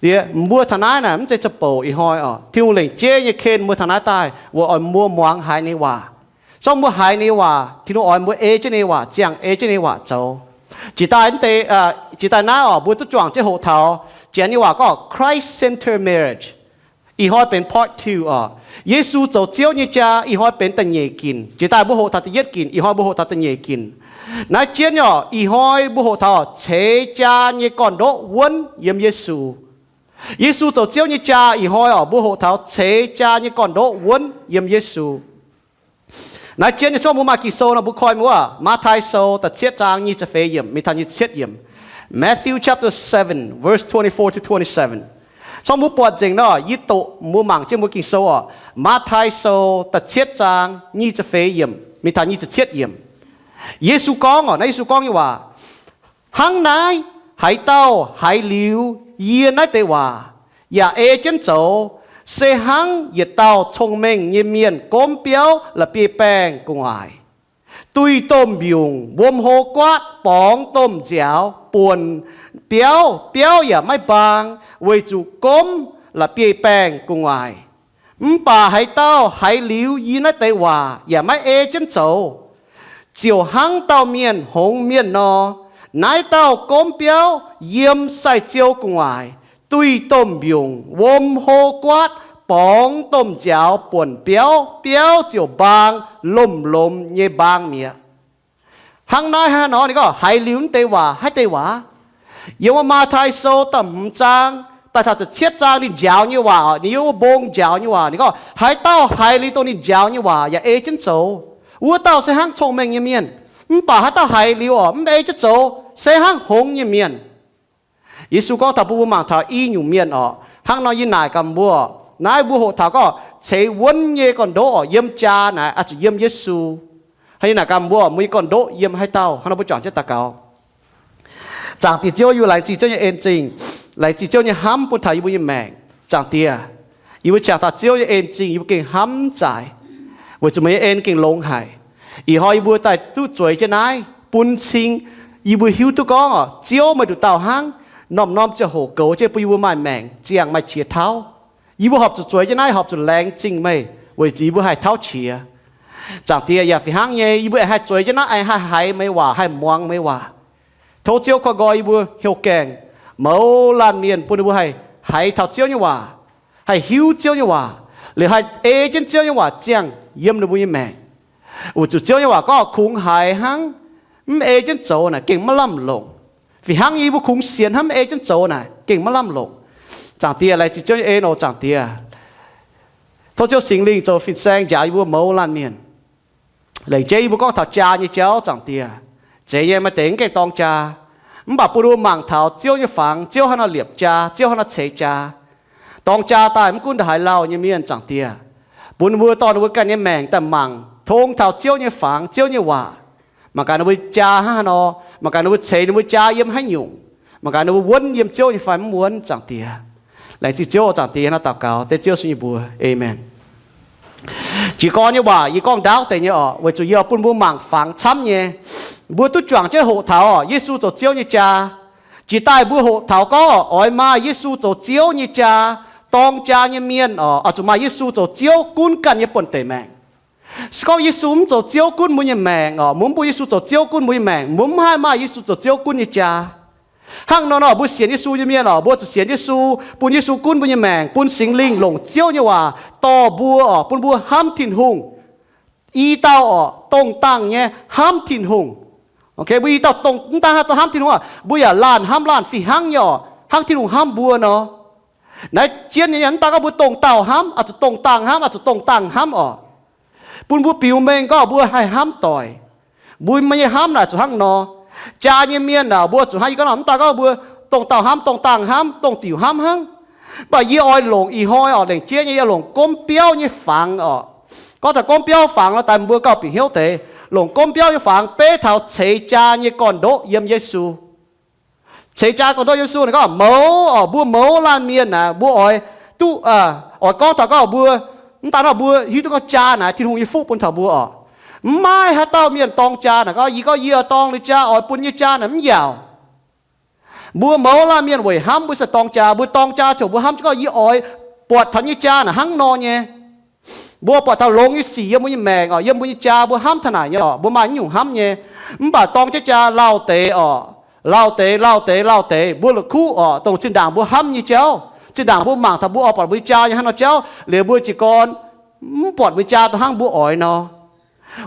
Liuz mbuo taux naaiv naaic mv zeiz zoux bouc ih hnoi oc. Tin-Hungh lengc jeiv nyei ken mbuo taux naaiv daaih weic oix mbuo muangx haiz ninh nyei waac. Se gorngv mbuo haiz ninh nyei waac, Tin-Hungh oix mbuo ei jienv ninh nyei waac, ziangh ei jienv ninh nyei waac zoux. Jiex daaih, jiex daaih naaiv oc, mbuo duqv juangc jienv hoqc taux Janx nyei waac gorngv Christ-centered marriage. Ih hnoi benx part two oc. Yesu zoux Ziouv nyei jaa, ih hnoi benx da'nyeic ginc. Jiex daaih mbuo hoqc taux da'yietv ginc, ih hnoi mbuo hoqc taux da'nyeic ginc. Naaiv jienv oc, ih hnoi mbuo hoqc taux ceix jaa nyei gorn-ndoqv wuonv yiem Yesu. Yesu zoux Ziouv nyei jaa, ih hnoi oc, mbuo hoqc taux ceix jaa nyei gorn-ndoqv wuonv yiem Yesu. Naaiv jienv nyei, se gorngv mbuo maaih Ging-Sou nor, mbuo koi mbuo Matv^taai Sou da'cietv zaang nyic ziepc feix yiemc mingh taux nyic ziepc cietv yiemc. Matthew chapter seven, verse twenty-four to twenty-seven. Se gorngv mbuo buatc nzengc nor, yie doqc mbuo mangc jienv mbuo Ging-Sou oc. Matv^taai Sou da'cietv zaang nyic ziepc feix yiemc mingh taux nyic ziepc cietv yiemc. Yesu gorngv oc, naaiv Yesu gorngv nyei waac, Hnangv naaiv, haaix dauh haiz liuz yie naaiv deix waac, yaac ei jienv zoux, se hnangv yietc dauh cong-mengh nyei mienh gomv biauv la'bieiv-baengh gu'nguaaic, duih domh mbiungc wuom hlo guaatv borngz domh nziaaux buonc biauv, biauv yaac maiv mbaang, weic zuqc gomv la'bieiv-baengh gu'nguaaic. Mv baac haaix dauh haiz liuz yie naaiv deix waac yaac maiv ei jienv zoux, ziouc hnangv dauh mienh hngongx mienh nor. Naaiv dauh gomv biauv yiem sai-ziou gu'nguaaic, duih domh mbiungc wuom hlo guaatv borngz domh nziaaux buonc biauv, biauv ziouc mbaang lomh lomz nyei mbaang mi'aqv. Hnangv naaiv hnangv nor, ninh gorngv haiz liuz naaiv deix waac, haaix deix waac? Yiem wuov Matv^taai Sou da'hmz zaang daaih taux da'cietv zaang ninh njaaux nyei waac, ninh yiem wuov mbong njaaux nyei waac. Ninh gorngv haaix dauh haiz liuz dongh ninh njaaux nyei waac yaac ei jienv zoux, wuov dauh se hnangv cong-mengh nyei mienh. Mv baac haaix dauh haiz liuz oc mv ei jienv zoux, se hnangv hngongx nyei mienh. Yesu gorngv taux bun mbuo mangc taux i nyungc mienh oc. Hnangv nor yie naaic gaax mbuo, naaiv mbuo hoqc taux gorngv ceix wuonv nyei gorn-ndoqv oc, yiem jaa naaic oix zuqc yiem Yesu. Hnangv yie naaic gaax mbuo, mbuo nyei gorn-ndoqv yiem haaix dauh? Hnangv nor mbuo juangc jienv daux gaux. Zaangc Diex Ziouv, yie mbuo laengz zingh Ziouv nyei en-zingh, laengz zingh Ziouv nyei hnamv bun taux yie mbuo nyei maengc. Zaangc Diex, yie mbuo qangx taux Ziouv nyei en-zingh yie mbuo gengh hnamv zaaic, weic zuqc meih nyei en gengh longx haic. Ih hnoi yie mbuo daaih duqv zueiz jienv naaiv bun cing, yie mbuo hiuv duqv gorngv oc, Ziouv meih nduqc dauh hnangv, norm-norm ziangh hoc goux jienv bun yie mbuo maaih maengc ziangh maaih qiex tauv. Yie mbuo horpc zuqc zueiz jienv naaiv, horpc zuqc laengz zingh meih weic zuqc yie mbuo haih tauv qiex. Zaangc Diex, yaac fih hnangv nyei yie mbuo aengx haih zueiz jienv naaiv, aengx haih haiz meih waac, haih muangx meih waac. Tov Ziouv korv nqoi yie mbuo hnyouv gaengh mouz laanh mienh bun ninh mbuo haih haiz taux Ziouv nyei waac, haih hiuv Ziouv nyei waac, liuz haih ei jienv Ziouv nyei waac ziangh yiem ninh mbuo nyei maengc. Weic zuqc Ziouv nyei waac gorngv kungx haiz hnangv, mv ei jienv zoux naaic gengh maiv lamh longc. Fih hnangv nyei yie mbuo kungx sienx hnangv, mv ei jienv zoux naaic gengh maiv lamh longc. Zaangc Diex, laengz zingh Ziouv nyei en oc Zaangc Diex. Tov Ziouv Singx Lingh zoux fin-saeng njaaux yie mbuo mouz laanh mienh. Lengc jeiv yie mbuo gorngv taux jaa nyei jauv, Zaangc Diex, zeiz nyei maaih deix mv gaengh dorng jaa. Mv baac bun mbuo mangc taux Ziouv nyei fangx, Ziouv hnangv nor liepc jaa, Ziouv hnangv nor ceix jaa. Dorng jaa daaih mv gunv ndongc haaix lauh nyei mienh, Zaangc Diex, bun mbuo dorh ninh mbuo ganh nyei maengc daaih mangc tong taux Ziouv nyei fangx, Ziouv nyei waac. Mangc gaax ninh mbuo jaa hnangv haaix nor, mangc gaax ninh mbuo ceix ninh mbuo jaa yiem haaix nyungc, mangc gaax ninh mbuo wuonv yiem Ziouv nyei fai mv wuonv, Zaangc Diex. Laengz zingh Ziouv, Zaangc Diex, hnangv nor daux gaux dengv Ziouv Yesu nyei mbuox. Aamen. Jiez gorn nyei waac yie gorngv ndaauv deix nyei oc, weic zuqc yie oix bun mbuo mangc fangx camv nyei. Mbuo duqv juangc jienv hoqc taux oc, Yesu zoux Ziouv nyei jaa. Jiex daaih mbuo hoqc taux gorngv oc, oix maaih Yesu zoux Ziouv nyei jaa, dorng jaa nyei mienh oc, oix zuqc maaih Yesu zoux Ziouv gunv ganh nyei buonv-deic maengc. Se gorngv Yesu mv zoux Ziouv gunv mbuo nyei maengc oc, mbuo mv bun Yesu zoux Ziouv gunv mbuo nyei maengc, mbuo mv haih maaih Yesu zoux Ziouv gunv nyei jaa. Hnangv nor nor, mbuo sienx Yesu nyei mienh oc, mbuo zuqc sienx Yesu, bun Yesu gunv mbuo nyei maengc, bun Singx Lingh longc Ziouv nyei waac dorh mbuo oc, bun mbuo hnamv Tin-Hungh. I dauh oc, dongh dangh nyei hnamv Tin-Hungh. Mbuo i dauh dongh, mv daan haaix dauh hnamv Tin-Hungh oc, mbuo yaac laanh hnamv laanh fih hnangv nyei oc, hnangv Tin-Hungh hnamv mbuo nor. Naaiv jienv nyei, mv daan gorngv mbuo dongh dauh hnamv, oix zuqc dongh dangh hnamv, oix zuqc dongh dangh hnamv oc. Bun mbuo biux mengh gorngv mbuo haih hnamv doic. Mbuo nyei hnamv naaic zuqc hnangv nor. Jaa nyei mienh naaic, mbuo zuqc hnangv yie gorngv nor, mv daan gorngv mbuo dongh dauh hnamv, dongh dangh hnamv, dongh diuc hnamv hnangv. Mv baac yie oix longc ih hnoi oc, lengc jeiv nyei yie longc gomv biauv nyei fangx oc. Gorngv taux gomv biauv fangx nor, daaih mbuo gauh bieqc hnyouv deix. Longc gomv biauv nyei fangx beiv taux ceix jaa nyei gorn-ndoqv yiem Yesu. Ceix jaa gorn-ndoqv Yesu naaic gorngv mouz oc, mbuo mouz laanh mienh naaic, mbuo oix duqv, oix gorngv taux gorngv mbuo, mv daan nor mbuo hiuv duqv gorngv jaa naaic Tin-Hungh nyei fuqv bun taux mbuo oc. Mv maaih haaix dauh mienh dorng jaa naaic gorngv, yie gorngv yie dorng liuz jaa oix bun nyei jaa naaic mv yaauc. Mbuo mouz laanh mienh weic hnamv mbuo se dorng jaa. Mbuo dorng jaa ziouc mbuo hnamv jienv gorngv yie oix buatc taux nyei jaa naaic hnangv nor nyei. Mbuo buatc taux longx nyei sic yiem mbuo nyei maengc oc, yiem mbuo nyei jaa mbuo hnamv taux naaic nyei oc, mbuo maaih nyungc hnamv nyei. Mv baac dorng jienv jaa lauh deix oc, lauh deix, lauh deix, lauh deix, mbuo la'kuqv oc, dongh zinh ndaangc mbuo hnamv nyei jauv, zinh ndaangc mbuo mangc taux mbuo oix buatc mbuo nyei jaa nyei hnangv nor jauv, liuz mbuo jiez gorn mv buatc mbuo nyei jaa dongh hnangv mbuo oix nor.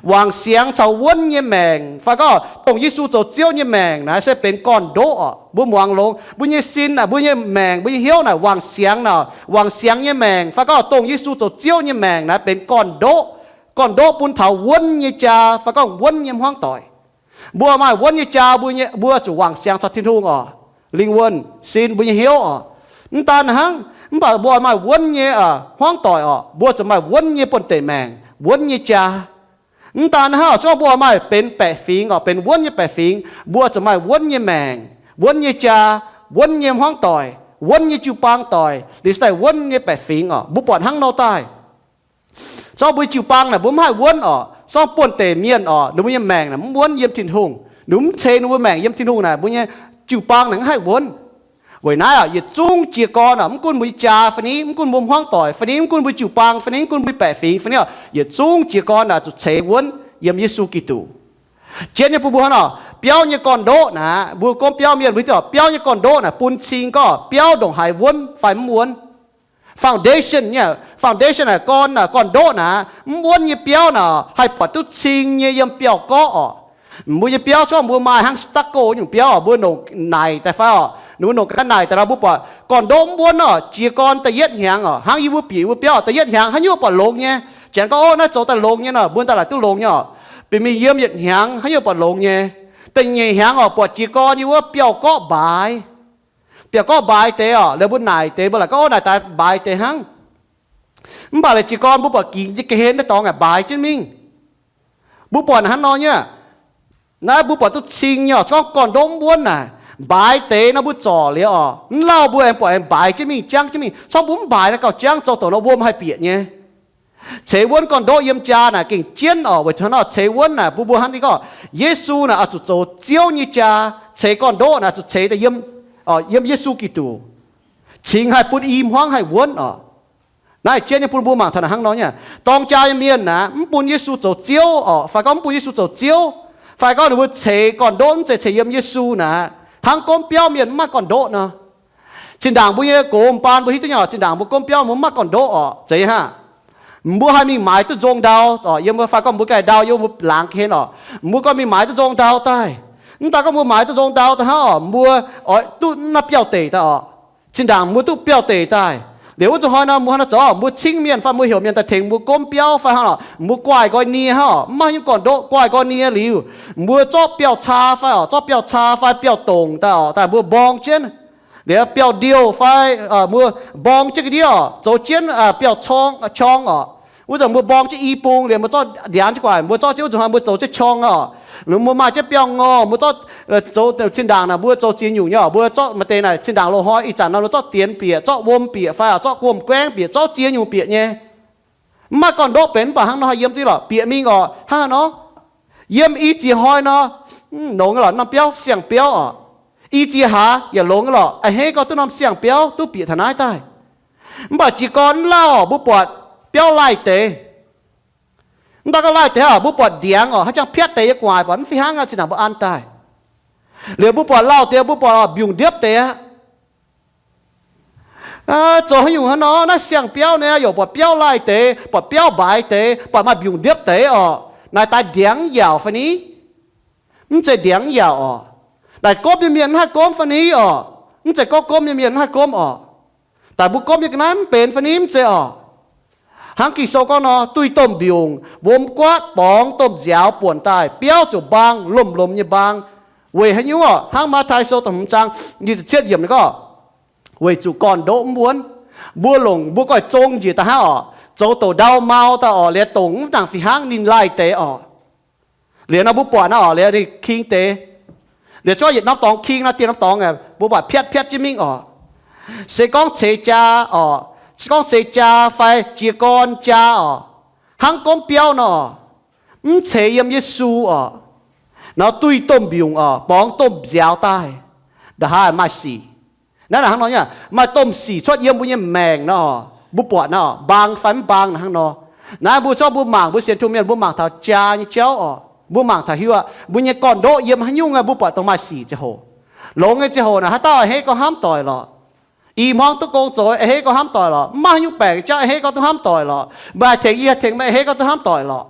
Wangc siangx caux wuonv nyei maengc, fai gorngv dongh Yesu zoux Ziouv nyei maengc naaic se benx gorn-ndoqv oc. Mbuo muangx longx, mbuo nyei sin naaic, mbuo nyei maengc, mbuo nyei hnyouv naaic wangc siangx naaic, wangc siangx nyei maengc, fai gorngv dongh Yesu zoux Ziouv nyei maengc naaiv benx gorn-ndoqv. Gorn-ndoqv bun taux wuonv nyei jaa, fai gorngv wuonv nyei hmuangv doic. Mbuo maaih wuonv nyei jaa, mbuo nyei, mbuo zuqc wangc siangx caux Tin-Hungh oc, lingh wuonh, sin, mbuo nyei hnyouv oc. Mv daan hnangv, mv baac mbuo maaih wuonv nyei hmuangv doic oc, mbuo zuqc maaih wuonv nyei buonv-deic maengc, wuonv nyei jaa. Mv daan hnangv, se gorngv mbuo maaih benx baeqc fingx oc, benx wuonv nyei baeqc fingx, mbuo zuqc maaih wuonv nyei maengc, wuonv nyei jaa, wuonv nyei hmuangv doic, wuonv nyei jiu-baang doic, liuz se daaih wuonv nyei baeqc fingx oc. Mbuo buatc hnangv nor daaih. Se gorngv mbuo jiu-baang naaic mbuo mv haih wuonv oc, se gorngv buonv-deic mienh oc, ninh mbuo nyei maengc naaic mv wuonv yiem Tin-Hungh, ninh mv ceix ninh mbuo maengc yiem Tin-Hungh naaic, mbuo nyei jiu-baang naaic mv haih wuonv. Weic naaiv oc, yietc zungv jiez gorn oc, mv gunv mbuo nyei jaa fai ni, mv gunv mbuo hmuangv doic fai ni, mv gunv mbuo jiu-baang fai ni, mv gunv mbuo baeqc fingx fai ni oc, yietc zungv jiez gorn naaic zuqc ceix wuonv yiem Yesu Giduc. Jienv nyei bun mbuo hnangv oc, biauv nyei gorn-ndoqv naaic, mbuo gorngv biauv mienh mbuo hiuv duqv, biauv nyei gorn-ndoqv naaic bun cing gorngv biauv ndongc haaix wuonv fai mv wuonv. Foundation nyei, foundation naaic gorn, gorn-ndoqv naaic, mv wuonv nyei biauv naaic haih buatc duqv cing nyei yiem biauv-gorqv oc. Mbuo nyei biauv, se gorngv mbuo maaih hnangv stucco nyungc biauv oc, mbuo nongc naaic daaih fai oc, ninh mbuo nongc ga'naaiv naaic daaih nor, mbuo buatc gorn-ndoqv mv wuonv oc, jiez gorn da'yietv hnyangx oc, hnangv yie mbuo bieqc mbuo biauv da'yietv hnyangx haaix nyungc buatc longx nyei. Janx gorngv, Ov, naaiv zoux daaih longx nyei nor, mbuo daaih laaix duqv longx nyei oc. Bieqc mingh yiem yietc hnyangx haaix nyungc buatc longx nyei. Da'nyeic hnyangx oc, buatc jiez gorn yiem wuov biauv-gorqv mbaaix. Biauv-gorqv mbaaix deix oc, liuz mbuo naaic deix, mbuo laaic gorngv, Ov, naaic daaih mbaaix deix hnangv. Mv baac liuz jiez gorn mbuo buatc gingx nyei ga'hlen naaiv dorngx aqv mbaaix jienv mingh. Mbuo buatc hnangv nor nyei. Naaiv mbuo buatc duqv cing nyei oc, se gorngv gorn-ndoqv mv wuonv naaic, mbaaix deix nor mbuo zorc liuz oc, mv lauh mbuo aengx buatc aengx mbaaix jienv mingh, jangv jienv mingh. Se gorngv mbuo mv mbaaix naaiv gauh jangv, zoux doqc nor wuom haih bieqc nyei. Ceix wuonv gorn-ndoqv yiem jaa naaic gengh jienv oc. Weic zuqc hnangv nor ceix wuonv naaic bun mbuo hnamv deix gorngv Yesu naaic oix zuqc zoux Ziouv nyei jaa. Ceix gorn-ndoqv naaic zuqc ceix daaih yiem, yiem Yesu Giduc, cingx haih bun i hmuangv haih wuonv oc. Naaiv jienv nyei bun mbuo mangc taux naaic hnangv nor nyei. Dorng jaa nyei mienh naaic mv bun Yesu zoux Ziouv oc, fai gorngv mv bun Yesu zoux Ziouv, fai gorngv ninh mbuo ceix gorn-ndoqv mv zeiz ceix yiem Yesu naaic, hnangv gomv biauv mienh mv maaih gorn-ndoqv nor. Zinh ndaangc mbuo nyei gox m'baan mbuo hiuv duqv nyei oc, zinh ndaangc mbuo gomv biauv mbuo mv maaih gorn-ndoqv oc, zeiz haav. Mbuo haih mingh maaiz duqv nzong ndau oc, yiem mbuo fai gorngv mbuo ganh ndau yiem mbuo laangz ga'hlen oc, mbuo gorngv mingh maaiz duqv nzong ndau daaih. Mv daaih gorngv mbuo maaiz duqv nzong ndau daaih hnangv oc, mbuo oix duqv naaiv biauv-deic daaih oc. Zinh ndaangc mbuo duqv biauv-deic daaih liuz, wuov zuqc hnoi nor mbuo hnangv naaiv zoux, mbuo cingv mienh fai mbuo heuc mienh daaih tengx mbuo gomv biauv fai hnangv oc, mbuo guaaih nqoi nie hnangv oc, mv maaih nyungc gorn-ndoqv, guaaih nqoi nie liuz, mbuo zorqv biauv-caa fai oc, zorqv biauv-caa fai biauv-dongc daaih oc, daaih mbuo mborng jienv. Liuz biauv-ndiouh fai mbuo mborng jienv ga'ndiev oc, zoux jienv biauv-corng, corng oc. Wuov zanc mbuo mborng jienv i bung liuz mbuo zorqv ndiangx jienv guaax, mbuo zorqv jienv wuov zuqc hnoi mbuo zoux jienv corng oc. Mbuo maaih jienv biauv-ngorh, mbuo zorqv, zoux zinh ndaangc naaic mbuo zoux ziex nyungc nyei oc, mbuo zorqv maaih deix naaic zinh ndaangc loz-hnoi ih zanc nor mbuo zorqv dienx bieqc, zorqv wuom bieqc fai zorqv guomh guaengv bieqc, zorqv ziex nyungc bieqc nyei. Mv maaih gorn-ndoqv benx mv baac hnangv nor haih yiem diuh lorqc, bieqc mingh oc, hnangv haaix nor. Yiem i ziex hnoi nor, longx nyei lorqc, norm biauv siang-biauv oc. I ziex hlaax yaac longx nyei lorqc, a'hneiv gorngv duqv norm siang-biauv duqv bieqc taux naaiv daaih. Mv baac jiez gorn mv lauh oc, mbuo buatc biauv laih deix. Mv daaih gorngv laih deix oc, mbuo buatc ndiangx oc, haaix jangx piatv deix yiem gu'nguaaic, buatc mv fih hnangv aqv, zinh ndaangc mbuo an daaih. Liuz mbuo buatc lauh deix, mbuo buatc oc, mbiungc-ndiepv deix aqv. Zoux haaix nyungc hnangv nor, naaiv siang-biauv naaiv yaac buatc biauv laih deix, buatc biauv mbaaix deix, buatc maaih mbiungc-ndiepv deix oc. Naaic daaih ndiangx mv yaauc fai ni? Mv zeiz ndiangx mv yaauc oc. Naaic gomv nyei mienh mv haih gomv fai ni oc? Mv zeiz gorngv gomv nyei mienh mv haih gomv oc. Daaih mbuo gomv nyei ga'naaiv mv benx fai ni? Mv zeiz oc. Hnangv Ging-Sou gorngv nor, duih domh mbiungc, wuom guaatv borngz domh nziaaux buonc daaih, biauv ziouc mbaang, lomh-lomh nyei mbaang. Weic haaix nyungc oc? Hnangv Matv^tai Sou da'hmz zaang nyic ziepc cietv yiemc ninh gorngv, weic zuqc gorn-ndoqv mv wuonv. Mbuo longc mbuo goiv zong njiec daaih hnangv oc, zoux douc ndau mau daaih oc, liuz dongc mv nangc fih hnangv ninh laih deix oc. Liuz nor mbuo buatc naaiv oc, liuz ninh king deix. Liuz se gorngv yietc norm dorngx king nor, dieh norm dorngx mbuo buatc piatv piatv jienv mingh oc. Se gorngv ceix jaa oc, se gorngv ceix jaa fai jiez gorn jaa oc, hnangv gomv biauv nor, mv ceix yiem Yesu oc, nor duih domh mbiungc oc, borngz domh nziaaux daaih, Nda'haaix maaih sic. Naaiv hnangv nor nyei, maaih domh sic cuotv yiem mbuo nyei maengc nor, mbuo buatc nor, mbaang fai mv mbaang hnangv nor. Naaiv mbuo zorqv mbuo mangc, mbuo sienx Tin-Hungh mienh mbuo mangc taux jaa nyei jauv oc. Mbuo mangc taux hiuv aqv, mbuo nyei gorn-ndoqv yiem haaix nyungc mbuo buatc dongh maaih sic ziangh hoc. Longx nyei ziangh hoc naaic, haaix dauh a'hneiv gorngv hnamv doic lorqc. Ih hmuangv duqv gong zoux a'hneiv gorngv hnamv doic lorqc. Mv maaih haaix nyungc baengc jauv a'hneiv gorngv duqv hnamv doic lorqc. Meih haih tengx yie haih tengx meih a'hneiv gorngv duqv hnamv doic lorqc.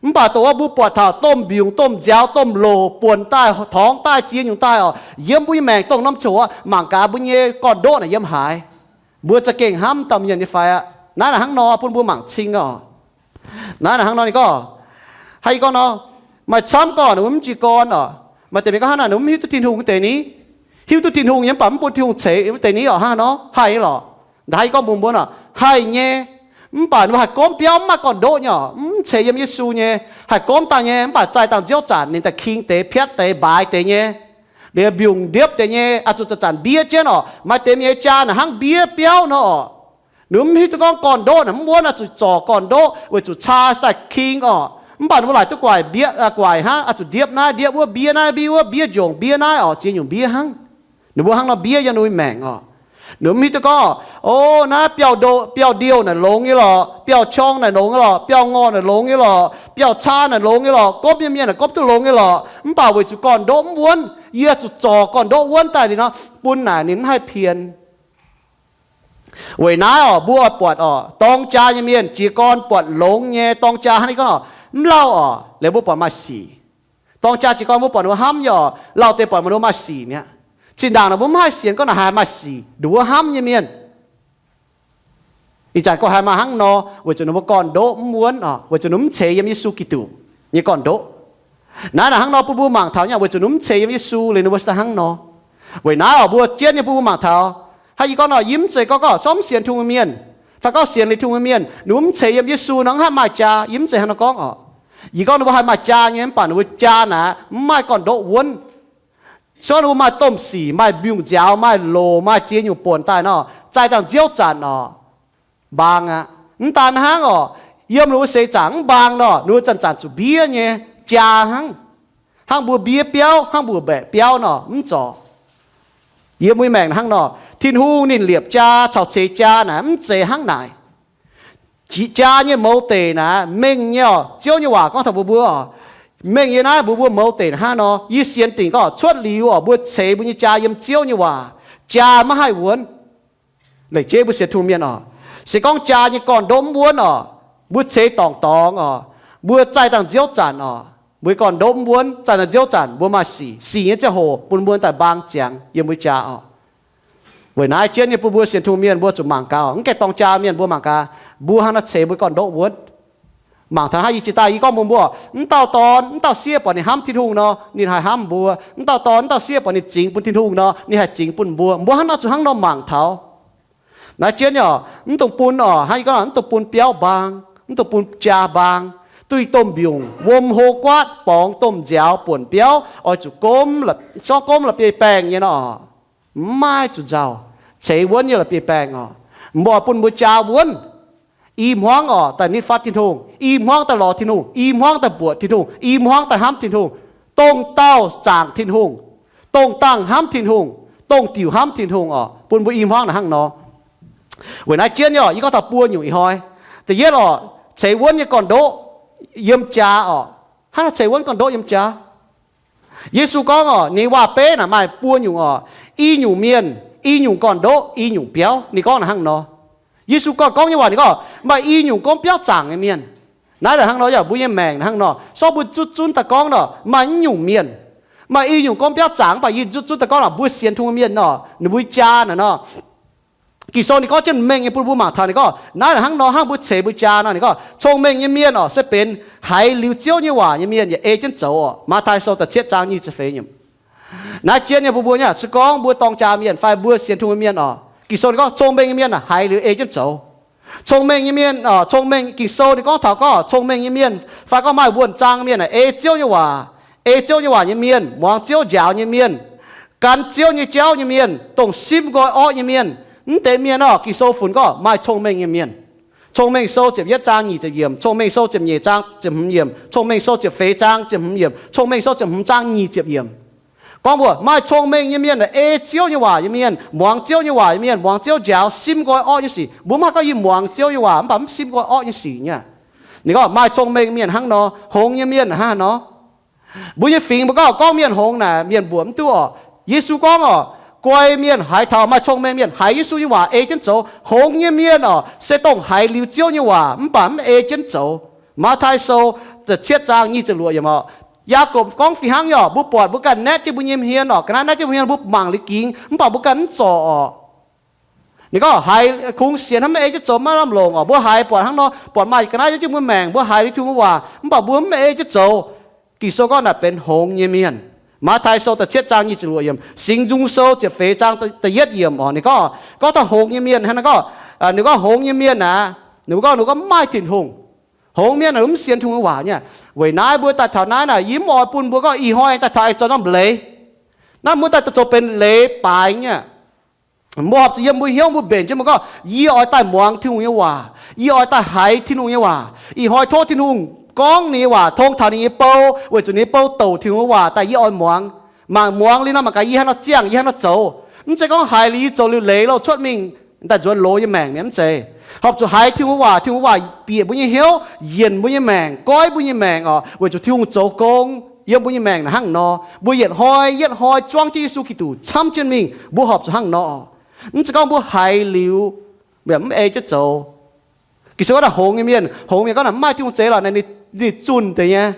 Mv baac dongh wuov mbuo buatc taux domh mbiungc domh nziaaux domh loc buonc daaih torngx daaih ziex nyungc daaih oc, yiem mbuo nyei maengc dongh norm ziangh hoc mangc gaax mbuo nyei gorn-ndoqv naaic yiem haaix. Mbuo za'gengh hnamv dauh mienh nyei fai aqv? Naaiv naaic hnangv nor bun mbuo mangc cing oc. Naaiv naaic hnangv nor ninh gorngv, haaix yie gorngv nor, maaih camv gorngv ninh mbuo mv jiez gorn oc. Maaih deix mienh gorngv hnangv naaic, ninh mbuo mv hiuv duqv Tin-Hungh wuov deix ni, hiuv duqv Tin-Hungh nyei mv baac mv bun Tin-Hungh ceix wuov deix ni oc, hnangv nor haih nyei lorqc. Ndaaih haaix yie gorngv mbuox mbuo nor, haih nyei. Mv baac ninh mbuo haih gomv biauv mv maaih gorn-ndoqv nyei oc, mv ceix yiem Yesu nyei, haih gomv daaih nyei, mv baac zaih dangh nziouv zanc ninh daaih king deix, piatv deix, mbaaix deix nyei, liuz mbiungc ndiepv deix nyei, oix zuqc zanc-zanc mbiev jienv oc. Maaih deix mienh nyei jaa naaic hnangv mbiev biauv nor oc. Ninh mv hiuv duqv gorngv gorn-ndoqv naaic mv wuonv, oix zuqc zorc gorn-ndoqv weic zuqc caa daaih king oc. Mv baac ninh mbuo laaic duqv guaic mbiev, guaic hnangv, oix zuqc ndiepv naaiv ndiepv wuov, mbiev naaiv mbiev wuov, mbiev njongc mbiev naaiv oc, ziex nyungc mbiev hnangv. Ninh mbuo hnangv nor mbiev yiem ninh mbuo maengc oc. Ninh mv hiuv duqv gorngv, o, naaiv biauv ndo, biauv ndiouh naaic longx nyei lorqc, biauv qorng naaic longx nyei lorqc, biauv ngorh naaic longx nyei lorqc, biauv caa naaic longx nyei lorqc, gomv nyei mienh naaic gomv duqv longx nyei lorqc, mv baac weic zuqc gorn-ndoqv mv wuonv, yie zuqc zorc gorn-ndoqv wuonv daaih liuz nor, bun naaic ninh mv haih pien. Weic naaiv oc, mbuo oix buatc oc, dorng jaa nyei mienh jiez gorn buatc longx nyei dorng jaa hnangv naaiv gorngv oc, mv lauh oc, liuz mbuo buatc maaih sic. Dorng jaa jiez gorn mbuo buatc ninh mbuo hnamv nyei oc, lauh deix buatc ninh mbuo maaih sic mi'aqv. Zinh ndaangc naaic mbuo mv haih sienx gorngv naaic haiz maaih sic, ninh mbuo hnamv nyei mienh. Ih zanc gorngv haiz maaih hnangv nor, weic zuqc ninh mbuo gorn-ndoqv mv wuonv oc, weic zuqc ninh mv ceix yiem Yesu Giduc nyei gorn-ndoqv. Naaiv naaic hnangv nor bun mbuo mangc taux nyei, weic zuqc ninh mv ceix yiem Yesu liuz ninh mbuo se hnangv nor. Weic naaiv oc, mbuo jienv nyei bun mbuo mangc taux, haaix yie gorngv nor, yie mv zeiz gorngv gorngv zorqv mv sienx Tin-Hungh nyei mienh fai gorngv sienx liuz Tin-Hungh nyei mienh ninh mv ceix yiem Yesu nor mv haih maaih jaa, yie mv zeiz hnangv nor gorngv oc. Yie gorngv ninh mbuo haih maaih jaa nyei mv baac ninh mbuo jaa naaic mv maaih gorn-ndoqv wuonv. Se gorngv ninh mbuo maaih domh sic, maaih mbiungc nziaaux, maaih loc, maaih ziex nyungc buonc daaih nor, zaih dangh nziouv zanc oc, mbaang aqv. Mv daan hnangv oc, yiem ninh mbuo seix zaangc mv mbaang nor, ninh mbuo zanc-zanc zuqc mbiev nyei jaa hnangv, hnangv mbuo mbiev biauv, hnangv mbuo mbaeqc biauv nor, mv zorc. Yiem mbuo maengc hnangv nor, Tin-Hungh ninh liepc jaa caux ceix jaa naaic mv zeiz hnangv naaic. Jaa nyei mouz deic naaic mengh nyei oc. Ziouv nyei waac gorngv taux mbuo mbuo oc, mengh nyei naaiv mbuo mbuo mouz deic hnangv nor, yie sienx dingc gorngv cuotv liuz oc, mbuo ceix mbuo nyei jaa yiem Ziouv nyei waac, jaa maiv haih wuonv. Laengz jeiv mbuo sienx Tin-Hungh mienh oc, se gorngv jaa nyei gorn-ndoqv mv wuonv oc, mbuo ceix dorngc dorngx oc, mbuo zaih dangh nziouv zanc oc, mbuo nyei gorn-ndoqv mv wuonv, zaih dangh nziouv zanc mbuo maaih sic. Sic nyei ziangh hoc bun mbuo daaih mbaang ziangx yiem mbuo jaa oc. Weic naaiv jienv nyei bun mbuo sienx Tin-Hungh mienh mbuo zuqc mangc gaax, mv gaengh dorng jaa mienh mbuo mangc gaax, mbuo hnangv naaiv ceix mbuo gorn-ndoqv wuonv. Mangc taux hnangv yie jiex daaih yie gorngv mbuox mbuo, mv dauh dorn mv dauh sieqv buatc ninh hnamv Tin-Hungh nor, ninh haih hnamv mbuo. Mv dauh dorn mv dauh sieqv buatc ninh zingx bun Tin-Hungh nor, ninh haih zingx bun mbuo. Mbuo hnangv naaiv zuqc hnangv nor mangc taux. Naaiv jienv nyei oc, mv dungx bun oc, hnangv yie gorngv, mv dungx bun biauv mbaang, mv dungx bun jaa mbaang, duih domh mbiungc, wuom hlo guaatv, borngz domh nziaaux buonc biauv, oix zuqc gomv, zorqv gomv la'bieiv-baengh nyei nor, mv maaih zuqc nzauh, ceix wuonv nyei la'bieiv-baengh oc. Mbuo oix bun mbuo jaa wuonv, i hmuangv oc daaih nitv fatv Tin-Hungh, i hmuangv daaih lorz Tin-Hungh, i hmuangv daaih mbuoqc Tin-Hungh, i hmuangv daaih hnamv Tin-Hungh, dongh dauh zaangc Tin-Hungh, dongh dangh hnamv Tin-Hungh, dongh diuc hnamv Tin-Hungh oc. Bun mbuo i hmuangv naaic hnangv nor. Weic naaiv jienv nyei oc, yie gorngv taux buo nyungc ih hnoi. Da'yietv oc, ceix wuonv nyei gorn-ndoqv yiem jaa oc. Hnangv naaiv ceix wuonv gorn-ndoqv yiem jaa. Yesu gorngv oc, ninh waac-beiv naaic maaih buo nyungc oc. I nyungc mienh, i nyungc gorn-ndoqv, i nyungc biauv. Ninh gorngv naaic hnangv nor. Yesu gorngv, gorngv nyei waac ninh gorngv maaih i nyungc gomv biauv zaangc nyei mienh. Naaiv naaic hnangv nor, yaac mbuo nyei maengc naaic hnangv nor. Sortv mbuo zutv zunv daaih gorngv nor, maaih i nyungc mienh, maaih i nyungc gomv biauv zaangc, mv baac yie zutv zunv daaih gorngv nor, mbuo sienx Tin-Hungh mienh nor, ninh mbuo jaa naaic nor. Ging-Sou ninh gorngv jienv mengh nyei bun mbuo mangc taux, ninh gorngv naaiv naaic hnangv nor, hnangv mbuo ceix mbuo jaa nor, ninh gorngv cong-mengh nyei mienh oc, se benx haiz liuz Ziouv nyei waac nyei mienh yaac ei jienv zoux oc. Matv^taai Sou da'cietv zaang nyic ziepc feix nyim. Naaiv jienv nyei bun mbuo nyei, se gorngv mbuo dorng jaa mienh fai mbuo sienx Tin-Hungh mienh oc, Ging-Sou ninh gorngv cong-mengh nyei mienh haiz liuz ei jienv zoux. Cong-mengh nyei mienh, cong-mengh, Ging-Sou ninh gorngv taux gorngv cong-mengh nyei mienh fai gorngv maaih wuonh zaang nyei mienh aeqv, ei Ziouv nyei waac, ei Ziouv nyei waac nyei mienh, muangx Ziouv njaaux nyei mienh, gan Ziouv nyei jauv nyei mienh, dongh simv nqoi orqv nyei mienh. Mv deix mienh oc, Ging-Sou funx gorngv maaih cong-mengh nyei mienh. Cong-Mengh Sou ziepc yietv zaang nyic ziepc yiemc, Cong-Mengh Sou ziepc nyeic zaang ziepc hmz yiemc, Cong-Mengh Sou ziepc feix zaang ziepc hmz yiemc, Cong-Mengh Sou ziepc hmz zaang nyic ziepc yiemc. Gorngv mbuo maaih cong-mengh nyei mienh, ei Ziouv nyei waac nyei mienh, muangx Ziouv nyei waac nyei mienh, muangx Ziouv njaaux, simv nqoi orqv nyei sic. Mbuo mv haih gorngv yie muangx Ziouv nyei waac mv baac mv simv nqoi orqv nyei sic nyei. Ninh gorngv maaih cong-mengh mienh hnangv nor, hngongx nyei mienh hnangv nor. Mbuo nyei fingx mbuo gorngv, gorngv mienh hngongx naaic mienh mbuoqc mv duqv orqc. Yesu gorngv orqc, guai mienh haiz taux, maaih cong-mengh mienh haiz Yesu nyei waac ei jienv zoux. Hngongx nyei mienh orqc, se dongh haiz liuz Ziouv nyei waac mv baac mv ei jienv zoux. Matv^taai Sou da'cietv zaang nyic ziepc luoqc yiemc orqc, Yaagorpc gorngv fih hnangv nyei orqc, mbuo buatc mbuo ganh naetv jienv mbuo nyei hmien orqc, ga'naaiv naetv jienv mbuo hmien, mbuo mangc liuz gingx mv baac mbuo ganh mv zorc orqc. Ninh gorngv haiz kungx sienx hnangv mv ei jienv zoux maiv lamh longc orqc. Mbuo haiz buatc hnangv nor, buatc maaih ga'naaiv yiem jienv mbuo maengc, mbuo haiz liuz Tin-Hungh nyei waac mv baac mbuo mv ei jienv zoux. Ging-Sou gorngv naaic benx hngongx nyei mienh. Matv^taai Sou da'cietv zaang nyic ziepc luoqc yiemc, Singx Nzung Sou ziepc feix zaang da'yietv yiemc orqc, ninh gorngv, gorngv taux hngongx nyei mienh hnangv, ninh gorngv, ninh gorngv hngongx nyei mienh aac, ninh mbuo gorngv, ninh gorngv mv maaih Tin-Hungh. Hngongx mienh mv sienx Tin-Hungh waac nyei. Weic naaiv mbuo daaih taux naaiv naaic, yie mv oix bun mbuo gorngv ih hnoi daaih taux aengx zoux norm leiz. Naaiv mbuo daaih zoux benx leiz baaix nyei. Mbuo horpc zuqc yiem mbuo hnyouv mbuo mbenc jienv mbuo gorngv, yie oix daaih muangx Tin-Hungh nyei waac, yie oix daaih haiz Tin-Hungh nyei waac. Ih hnoi tov Tin-Hungh gorngv ninh nyei waac, tong taux ninh nyei bou, weic zuqc ninh nyei bou douc Tin-Hungh nyei waac daaih yie oix muangx. Mangc muangx liuz nor mangc gaax yie hnangv nor ziangh, yie hnangv nor zoux. Mv zeiz gorngv haiz liuz yie zoux liuz leiz louh cuotv mingh daaih nzuonx loz nyei maengc mi'aqv, mv zeiz. Horpc zuqc haiz Tin-Hungh waac, Tin-Hungh waac bieqc mbuo nyei hnyouv, yienc mbuo nyei maengc, goiv mbuo nyei maengc orqc, weic zuqc Tin-Hungh zoux gong yiem mbuo nyei maengc naaic hnangv nor. Mbuo yietc hnoi yietv hnoi zuangv jienv Yesu Giduc camv jienv mingh, mbuo horpc zuqc hnangv nor. Mv zeiz gorngv mbuo haiz liuz mv ei jienv zoux. Ging-Sou gorngv naaic hngongx nyei mienh, hngongx mienh gorngv naaic mv maaih Tin-Hungh zeix lorqc, ninh zunh deix nyei.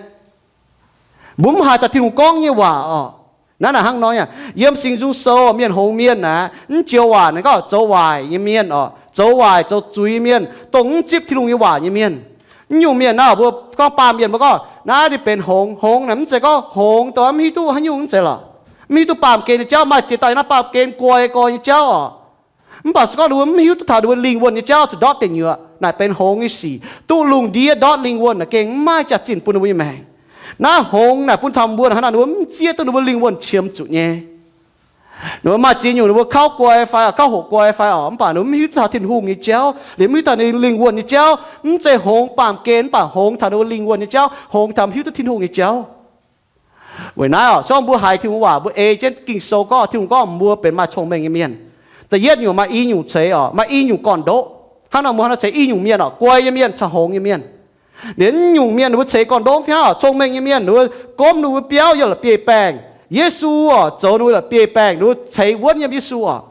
Mbuo mv haiz daaih Tin-Hungh gorngv nyei waac orqc. Naaiv naaic hnangv nor nyei. Yiem Singx Nzung Sou mienh hngongx mienh aac, mv joux waac ninh gorngv zoux waaic nyei mienh orqc, zoux waaic zoux zuiz mienh, dongh mv zipv Tin-Hungh nyei waac nyei mienh. Mv nyungc mienh naaiv mbuo gorngv baamh mienh mbuo gorngv naaiv ninh benx hngongx. Hngongx naaic mv zeiz gorngv hngongx dongh mv hiuv duqv haaix nyungc, mv zeiz lorqc. Mv hiuv duqv baamh gen nyei jauv, maaih ziex dauh naaiv baamh gen guai guai nyei jauv orqc. Mv baac se gorngv ninh mbuo mv hiuv duqv taux ninh mbuo lingh wuonh nyei jauv zuqc ndortv deic nyuoqc, naaic benx hngongx nyei sic. Duqv lungh ndiev ndortv lingh wuonh naaic gengh mv maaih jaax-zinh bun ninh mbuo nyei maengc. Naaiv hngongx naaic bun taux mbuo hnangv naaic ninh mbuo mv zieqv duqv ninh mbuo lingh wuonh qiemx zuqc nyei. Ninh mbuo maaih ziex nyungc ninh mbuo kauv guai fai, kauv hoqc guai fai orqc, mv baac ninh mbuo mv hiuv duqv taux Tin-Hungh nyei jauv, liemh mv hiuv taux ninh lingh wuonh nyei jauv. Mv zeiz hngongx baamh gen, mv baac hngongx taux ninh mbuo lingh wuonh nyei jauv, hngongx taux mv hiuv duqv Tin-Hungh nyei jauv. Weic naaiv orqc, se gorngv mbuo haiz Tin-Hungh waac, mbuo ei jienv Ging-Sou gorngv, Tin-Hungh gorngv mbuo benx maaih cong-mengh nyei mienh. Da'yietv nyungc maaih i nyungc ceix orqc, maaih i nyungc gorn-ndoqv. Hnangv nor mbuo hnangv nor ceix i nyungc mienh orqc, guai nyei mienh caux hngongx nyei mienh. Liemh nyungc mienh ninh mbuo ceix gorn-ndoqv fih hnangv orqc, cong-mengh nyei mienh ninh mbuo gomv ninh mbuo biauv yiem la'bieiv-baengh. Yesu orqc, zoux ninh mbuo la'bieiv-baengh, ninh mbuo ceix wuonv yiem Yesu orqc.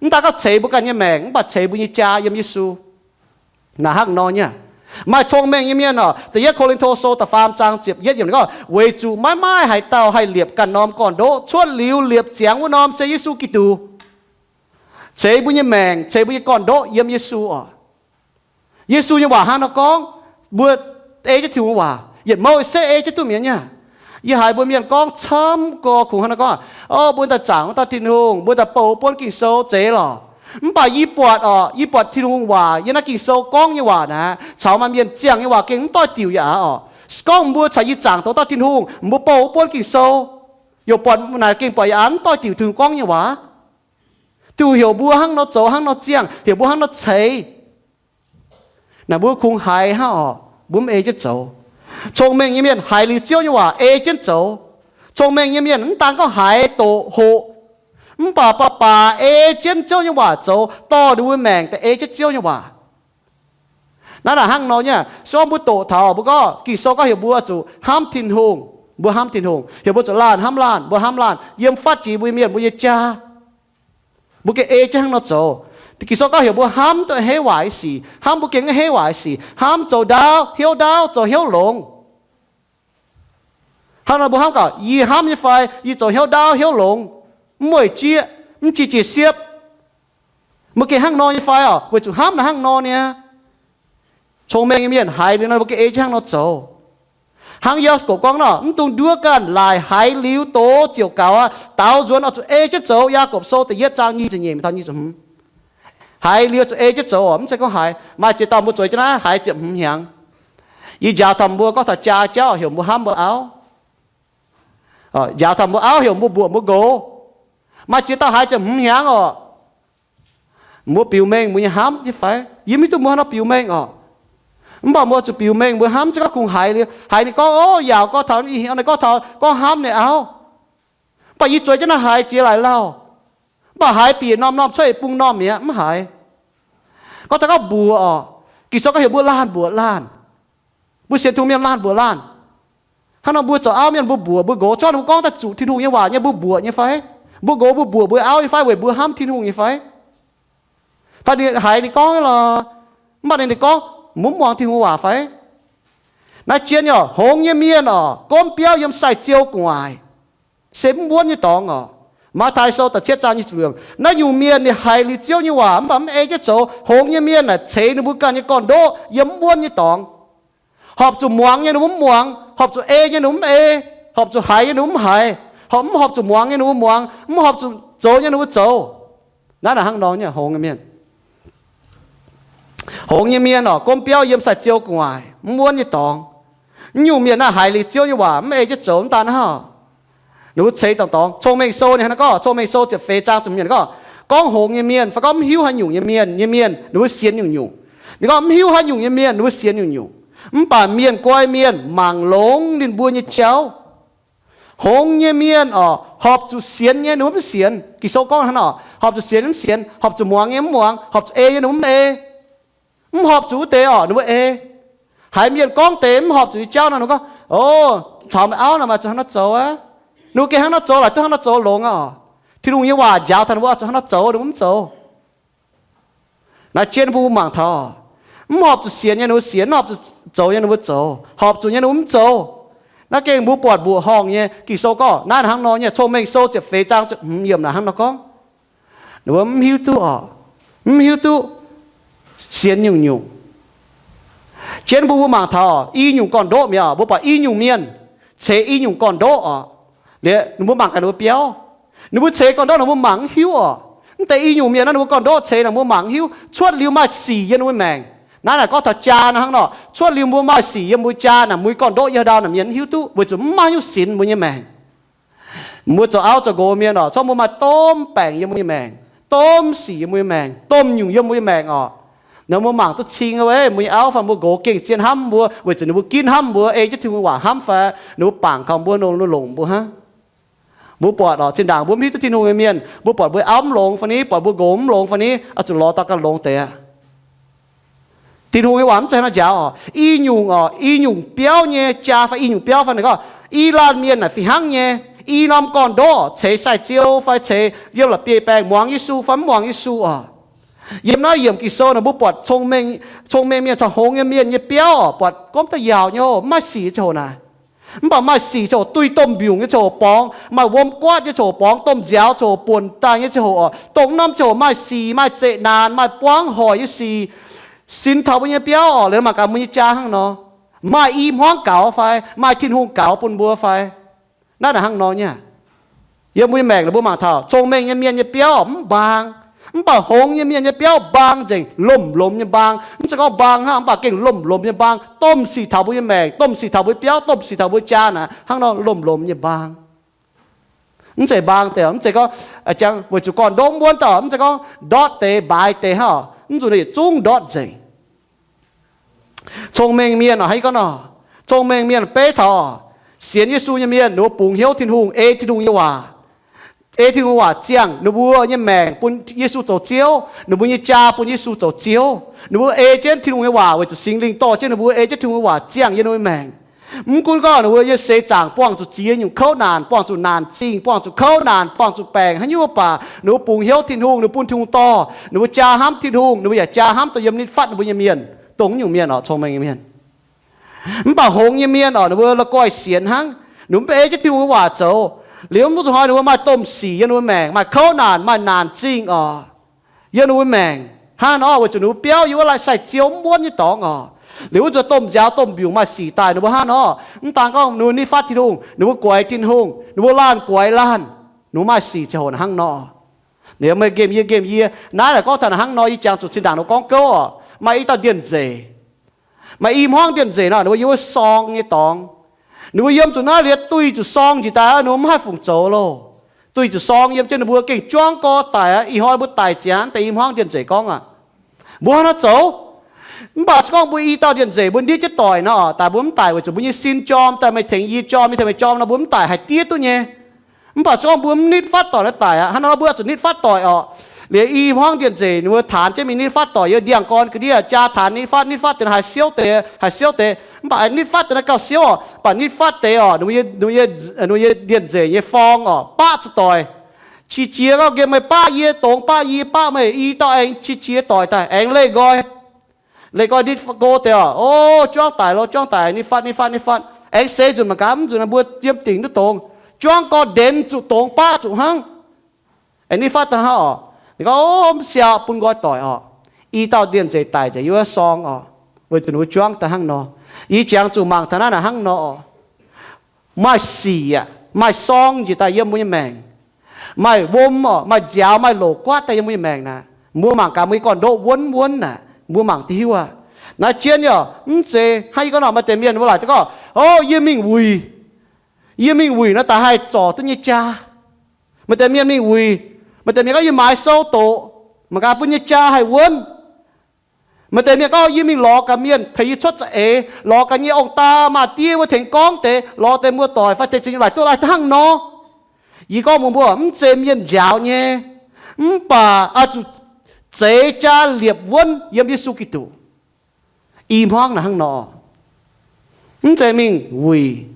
Mv daan gorngv ceix mbuo ganh nyei maengc, mv baac ceix mbuo nyei jaa yiem Yesu. Naaic hnangv nor nyei. Maaih cong-mengh nyei mienh orqc, Da'yietv Ko^lin^to Sou da'faam zaang ziepc yietv yiemc ninh gorngv, weic zuqc maiv maaih haaix dauh haih liepc ganh norm gorn-ndoqv, cuotv liuz liepc ziangx wuov norm se Yesu Giduc. Ceix mbuo nyei maengc, ceix mbuo nyei gorn-ndoqv yiem Yesu orqc. Yesu nyei waac hnangv nor gorngv, mbuo ei jienv Tin-Hungh waac, yietc mouh setv ei jienv duqv mi'aqv nyei. Yie haiz mbuo mienh gorngv camv gorx kungx hnangv nor gorngv, o, mbuo daaih zaangc wuov dauh Tin-Hungh, mbuo daaih bouh wuov buonv Ging-Sou zeiz lorqc. Mv baac yie buatc orqc, yie buatc Tin-Hungh waac yiem naaiv Ging-Sou gorngv nyei waac naaic, caux maaih mienh ziangh nyei waac gengh mv doix diuc yaac orqc. Se gorngv mbuo caux yie zaangc taux wuov dauh Tin-Hungh, mbuo bouh wuov buonv Ging-Sou, yaac buatc naaic gengh buatc yaac mv doix diuc Tin-Hungh gorngv nyei waac. Tin-Hungh heuc mbuo hnangv nor zoux, hnangv nor ziangh, heuc mbuo hnangv nor ceix. Naaic mbuo kungx haiz hnangv orqc, mbuo mv ei jienv zoux. Cong-mengh nyei mienh haiz liuz Ziouv nyei waac ei jienv zoux. Cong-mengh nyei mienh mv daan gorngv haiz doqc hoqc, mv baac baac baac ei jienv Ziouv nyei waac zoux dorh ninh mbuo maengc daaih ei jienv Ziouv nyei waac. Naaiv naaic hnangv nor nyei. Se gorngv mbuo doqc taux mbuo gorngv Ging-Sou gorngv heuc mbuo zuqc hnamv Tin-Hungh, mbuo hnamv Tin-Hungh. Heuc mbuo zuqc laanh hnamv laanh, mbuo hnamv laanh. Yiem fatv jiex mbuo nyei mienh mbuo nyei jaa, mbuo gengh ei jienv hnangv nor zoux. Ging-Sou gorngv heuc mbuo hnamv duqv heiv waaic sic, hnamv mbuo gengh maiv heiv waaic sic, hnamv zoux ndaauv, hnyouv ndaauv, zoux hnyouv longx. Hnangv nor mbuo hnamv gaax, yie hnamv nyei fai yie zoux hnyouv ndaauv hnyouv longx, mv mueic jieqv, mv jiex jiex siepv? Mbuo gengh hnangv nor nyei fai orqc? Weic zuqc hnamv naaic hnangv nor niaa. Cong-mengh nyei mienh haiz liuz nor mbuo gengh ei jienv hnangv nor zoux. Hnangv Yaagorpc gorngv nor, mv dungx nduov ganh, laaic haiz liuz doz ziouc gaux aqv. Daaux nzuonx oix zuqc ei jienv zoux. Yaagorpc Sou da'yietv zaang nyic ziepc nyeic taux nyic ziepc hmz. Haiz liuz zuqc ei jienv zoux orqc? Mv zeiz gorngv haiz, maaih ziex dauh mbuo zueiz jienv naaiv haiz ziepc hmz hnyangx. Yie njaaux taux mbuo gorngv taux jaa jauv heuc mbuo hnamv mbuo auv. Njaaux taux mbuo auv heuc mbuo mbuoqc mbuo nqox. Maaih ziex dauh haiz ziepc hmz hnyangx orqc, mbuo biux mengh mbuo nyei hnamv nyei fai? Yie mv hiuv duqv mbuo hnangv nor biux mengh orqc. Mv baac mbuo zuqc biux mengh mbuo hnamv, se gorngv kungx haiz liuz, haiz ninh gorngv, o, yaauc gorngv taux, ninh gorngv hnamv ninh auv. Mv baac yie zueiz jienv naaiv haiz ziex laaix lauh. Mv baac haiz bieqc norm-norm cuotv bung normh mi'aqv, mv haiz. Gorngv taux gorngv mbuoqc orqc, Ging-Sou gorngv heuc mbuo laanh mbuoqc laanh. Mbuo sienx Tin-Hungh mienh laanh mbuoqc laanh. Hnangv nor mbuo zoux auv mienh mbuo mbuoqc mbuo nqox, zorqv ninh mbuo gorngv daaih zuqc Tin-Hungh nyei waac nyei, mbuo mbuoqc nyei fai? Mbuo nqox mbuo mbuoqc mbuo auv nyei fai? Weic mbuo hnamv Tin-Hungh nyei fai? Fai ninh haiz ninh gorngv lorqc, mv baac ninh, ninh gorngv, mv muangx Tin-Hungh waac fai? Naaiv jien nyei orqc, hngongx nyei mienh orqc, gomv biauv yiem sai-ziou gu'nguaaic, se mv wuonv nyei dorngx orqc. Matv^tai Sou da'cietv zaang nyei ziepc luoqc yiemc, naaiv nyungc mienh ninh haiz liuz Ziouv nyei waac mv baac mv ei jienv zoux, hngongx nyei mienh naaic ceix ninh mbuo ganh nyei gorn-ndoqv yiem mv wuonv nyei dorngx, horpc zuqc muangx nyei ninh mbuo mv muangx, horpc zuqc ei nyei ninh mbuo mv ei, horpc zuqc haiz nyei ninh mbuo mv haiz, horpc, mv horpc zuqc muangx nyei ninh mbuo muangx, mv horpc zuqc zoux nyei ninh mbuo zoux. Naaiv naaic hnangv nor nyei hngongx nyei mienh. Hngongx nyei mienh orqc, gomv biauv yiem sai-ziou gu'nguaaic, mv wuonv nyei dorngx. Naaiv nyungc mienh naaiv haiz liuz Ziouv nyei waac mv ei jienv zoux, mv daan hnangv, ninh mbuo ceix dangx dorngx. Cong-Mengh Sou ninh hnangv naaiv gorngv, Cong-Mengh Sou ziepc feix zaang ziepc hmz mienh gorngv, gorngv hngongx nyei mienh fai gorngv mv hiuv haaix nyungc nyei mienh, nyei mienh ninh mbuo sienx nyungc-nyungc. Ninh gorngv mv hiuv haaix nyungc nyei mienh ninh mbuo sienx nyungc-nyungc. Mv baac mienh guai mienh mangc longx ninh mbuo nyei jauv. Hngongx nyei mienh orqc, horpc zuqc sienx nyei ninh mbuo mv sienx. Ging-Sou gorngv hnangv orqc, horpc zuqc sienx nyei mv sienx, horpc zuqc muangx nyei mv muangx, horpc zuqc ei nyei ninh mbuo mv ei. Mv horpc zuqc wuov deix orqc, ninh mbuo ei. Haiz mienh gorngv deix mv horpc zuqc nyei jauv nor, ninh mbuo gorngv, o, taux meih auv nor maaih zuqc hnangv naaiv zoux aqv. Ninh mbuo gengh hnangv naaiv zoux, laaic duqv hnangv naaiv zoux longx aqv orqc. Tin-Hungh nyei waac njaaux taux ninh mbuo zuqc hnangv naaiv zoux, ninh mbuo mv zoux. Naaiv jien mbuo mangc taux, mv horpc zuqc sienx nyei ninh mbuo sienx, mv horpc zuqc zoux nyei ninh mbuo zoux, horpc zuqc nyei ninh mbuo mv zoux. Naaiv gengh mbuo buatc mbuoqc horngh nyei. Ging-Sou gorngv naaiv hnangv nor nyei, Cong-Mengh Sou ziepc feix zaang ziepc hmz yiemc naaic hnangv nor gorngv, ninh mbuo mv hiuv duqv orqc, mv hiuv duqv sienx nyungc-nyungc. Jienv mbuo mbuo mangc taux i nyungc gorn-ndoqv mi'aqv. Mbuo buatc i nyungc mienh ceix i nyungc gorn-ndoqv orqc. Liuz ninh mbuo mangc gaax ninh mbuo biauv, ninh mbuo ceix gorn-ndoqv ninh mbuo mangc mv hiuv orqc. Mv deix i nyungc mienh naaiv ninh mbuo gorn-ndoqv ceix naaic mbuo mangc mv hiuv, cuotv liuz maaih sic yiem ninh mbuo maengc. Naaiv naaic gorngv taux jaa naaiv hnangv nor, cuotv liuz mbuo maaih sic yiem mbuo jaa naaic, mbuo gorn-ndoqv yiem haaix ndau naaic mienh mv hiuv duqv, weic zuqc mv maaih hnyouv sinx mbuo nyei maengc. Mbuo zoux auv zoux nqox mienh orqc, corc mbuo maaih domh baengc yiem mbuo nyei maengc, domh sic yiem mbuo nyei maengc, domh nyungc yiem mbuo nyei maengc orqc. Naaiv mbuo mangc duqv cing wuov, mbuo nyei auv fai mbuo nqox gengh zien hnamv mbuo, weic zuqc ninh mbuo ginv hnamv mbuo, ei jienv Tin-Hungh waac hnamv fai, ninh mbuo bangc kaux mbuo nor, ninh mbuo longc mbuo hnangv. Mbuo buatc orqc, zinh ndaangc mbuo mv hiuv duqv Tin-Hungh nyei mienh, mbuo buatc mbuo auv mv longx fai ni, buatc mbuo nqox mv longx fai ni, oix zuqc lorz dauh ganh longx deix aqv. Tin-Hungh nyei waac mv zeiz hnangv jaax orqc. I nyungc orqc, i nyungc biauv nyei jaa fai i nyungc biauv fai naaic gorngv, i laanh mienh naaic fih hnangv nyei, i norm gorn-ndoqv ceix sai-ziou fai ceix yiem la'bieiv-baengh muangx Yesu fai mv muangx Yesu orqc. Yiem naaiv yiemc Ging-Sou naaic mbuo buatc cong-mengh mienh caux hngongx nyei mienh nyei biauv orqc, buatc gomv da'yaauc nyei, mv maaih sic ziangh hoc naaic. Mv baac maaih sic ziangh hoc, duih domh mbiungc nyei ziangh hoc borngz, maaih wuom guaatv nyei ziangh hoc borngz, domh nziaaux ziangh hoc buonc daaih nyei ziangh hoc orqc, dongh norm ziangh hoc maaih sic, maaih zeqc naanc, maaih buangv hoic nyei sic, sinx taux mbuo nyei biauv orqc. Liuz mangc gaax mbuo nyei jaa hnangv nor, maaih i hmuangv gaux fai, maaih Tin-Hungh gaux bun mbuo fai. Naaiv naaic hnangv nor nyei. Yiem mbuo nyei maengc naaic mbuo mangc taux cong-mengh nyei mienh nyei biauv mv mbaang, mv baac hngongx nyei mienh nyei biauv mbaang nzengc, lomh lomh nyei mbaang. Mv zeiz gorngv mbaang hnangv, mv baac gengh lomh lomh nyei mbaang. Domh sic taux mbuo nyei maengc, domh sic taux mbuo biauv, domh sic taux mbuo jaa naaic hnangv nor lomh lomh nyei mbaang. Mv zeiz mbaang deix, mv zeiz gorngv jangx weic zuqc gorn-ndoqv mv wuonv daaih, mv zeiz gorngv ndortv deix mbaaix deix hnangv, mv zuqc ninh yietc zungv ndortv nzengc. Cong-mengh mienh orqc, hnangv gorngv nor, cong-mengh mienh beiv taux sienx Yesu nyei mienh, ninh mbuo bungx hnyouv Tin-Hungh, ei Tin-Hungh nyei waac, ei Tin-Hungh waac ziangh ninh mbuo nyei maengc bun Yesu zoux Ziouv, ninh mbuo nyei jaa bun Yesu zoux Ziouv. Ninh mbuo ei jienv Tin-Hungh nyei waac weic zuqc Singx Lingh dorh jienv ninh mbuo, ei jienv Tin-Hungh nyei waac ziangh yiem ninh mbuo maengc. Mv gunv gorngv ninh mbuo nyei seix zaangc buangh zuqc ziex nyungc kouv naanc, buangh zuqc naanc zingh, buangh zuqc kouv naanc, buangh zuqc baengc haaix nyungc baac, ninh mbuo bungx hnyouv Tin-Hungh, ninh mbuo bun Tin-Hungh dorh, ninh mbuo jaa hnamv Tin-Hungh, ninh mbuo yaac jaa hnamv dongh yiem ninh fatv ninh mbuo nyei mienh, dongh nyungc mienh orqc, cong-mengh nyei mienh. Mv baac hngongx nyei mienh orqc, ninh mbuo la'guaih sienx hnangv, ninh mbuo mv ei jienv Tin-Hungh nyei waac zoux. Liuz mv zuqc hnoi ninh mbuo maaih domh sic yiem ninh mbuo maengc, maaih kouv naanc, maaih naanc zingh orqc, yiem ninh mbuo maengc hnangv nor, weic zuqc ninh mbuo biauv yiem wuov laih sai-ziou mv wuonv nyei dorngx orqc. Liuz wuov nzuonx domh nziaaux domh mbiungc maaih sic daaih ninh mbuo hnangv nor, mv daan gorngv ninh mbuo nitv fatv Tin-Hungh, ninh mbuo guaix Tin-Hungh, ninh mbuo laanh guaix laanh, ninh mbuo maaih sic ziangh hoc hnangv nor. Liuz meih nqemh yie nqemh yie, naaiv naaic gorngv taux hnangv nor, yie jangx zuqc zinh ndaangc ninh mbuo gorngv gouv orqc, maaih i dauh ndien-nzeic. Maaih i hmuangv ndien-nzeic nor, ninh mbuo yiem wuov sorng nyei dorngx. Ninh mbuo yiem zuqc naaiv liuz duih zuqc sorng njiec daaih, ninh mbuo mv haih fungc zoux loh. Duih zuqc sorng yiem jienv ninh mbuo gengh juangv gorx daic aqv. Ih hnoi mbuo daic ziangx deix i hmuangv ndien-nzeic gorngv aqv. Mbuo hnangv naaiv zoux. Mv baac se gorngv mbuo i dauh ndien-nzeic mbuo ndiev jienv doic nor, daaih mbuo mv daic weic zuqc mbuo nyei sin jorm, daaih meih tengx yie jorm, yie tengx meih jorm nor, mbuo mv daic haih diev duqv nyei. Mv baac se gorngv mbuo mv nitv fatv doic naaiv daic aqv. Hnangv nor mbuo zuqc nitv fatv doic orqc. Liuz i hmuangv ndiev nzeic ninh mbuo taanx jienv mingh nitv fatv doic, yiem ndiangx-gorn ga'ndiev jaa taanx nitv fatv, nitv fatv deix haih siouv deix, haih siouv deix. Mv baac nitv fatv deix naaiv gauh siouv orqc. Mv baac nitv fatv deix orqc, ninh mbuo nyei ndiev nzeic nyei forng orqc, baqv zuqc doic. Qiex jiez gorngv nqemh meih baqv yie, dongz baqv yie, baqv meih, i dauh aengx qiex jiez doic daaih aengx leih nqoi. Leih nqoi nitv go deix orqc, o, juangv daic lo, juangv daic, nitv fatv, nitv fatv, nitv fatv. Aengx seix nzunc mangc gaax, mv nzunc mbuo yiem dingc duqv dongz. Juangv gorn ndenz zuqc dongz baqv zuqc hnangv. Aengx nitv fatv daaih hnangv orqc. Ninh gorngv, o, mv siaauc, bun nqoi doic orqc. I dauh ndiev nzeic daic nzengc yiem wuov sorng orqc, weic zuqc ninh mbuo juangv daaih hnangv nor. Yie jangx zuqc mangc taux naaiv naaic hnangv nor orqc. Maaih sic aqv, maaih sorng njiec daaih yiem mbuo nyei maengc. Maaih wuom orqc, maaih nziaaux, maaih loc guaatv daaih yiem mbuo nyei maengc naaic. Mbuo mangc gaax mbuo nyei gorn-ndoqv wuonv wuonv naaic, mbuo mangc duqv hiuv aqv. Naaiv jienv yaac mv zeiz hnangv yie gorngv nor, maaih deix mienh mbuo laaic gorngv, o, yie mingh wuic, yie mingh wuic nor daaih haih zorc duqv nyei jaa. Maaih deix mienh mingh wuic, maaih deix mienh gorngv yie maaiz sou doqc, mangc gaax bun nyei jaa haih wuonv. Maaih deix mienh gorngv yie mingh lorz gaax mienh tengx yie cuotv za'eix, lorz gaax nyei ong-daa maa-die wuov tengx gorngv deix, lorz deix muoz-doic fai tengx zingh nyei laaic duqv laih hnangv nor. Yie gorngv mbuox mbuo, mv zeiz mienh njaaux nyei, mv baac oix zuqc zeix jaa liepc wuonv yiem Yesu Giduc. I hmuangv naaic hnangv nor. Mv zeiz mingh wuic,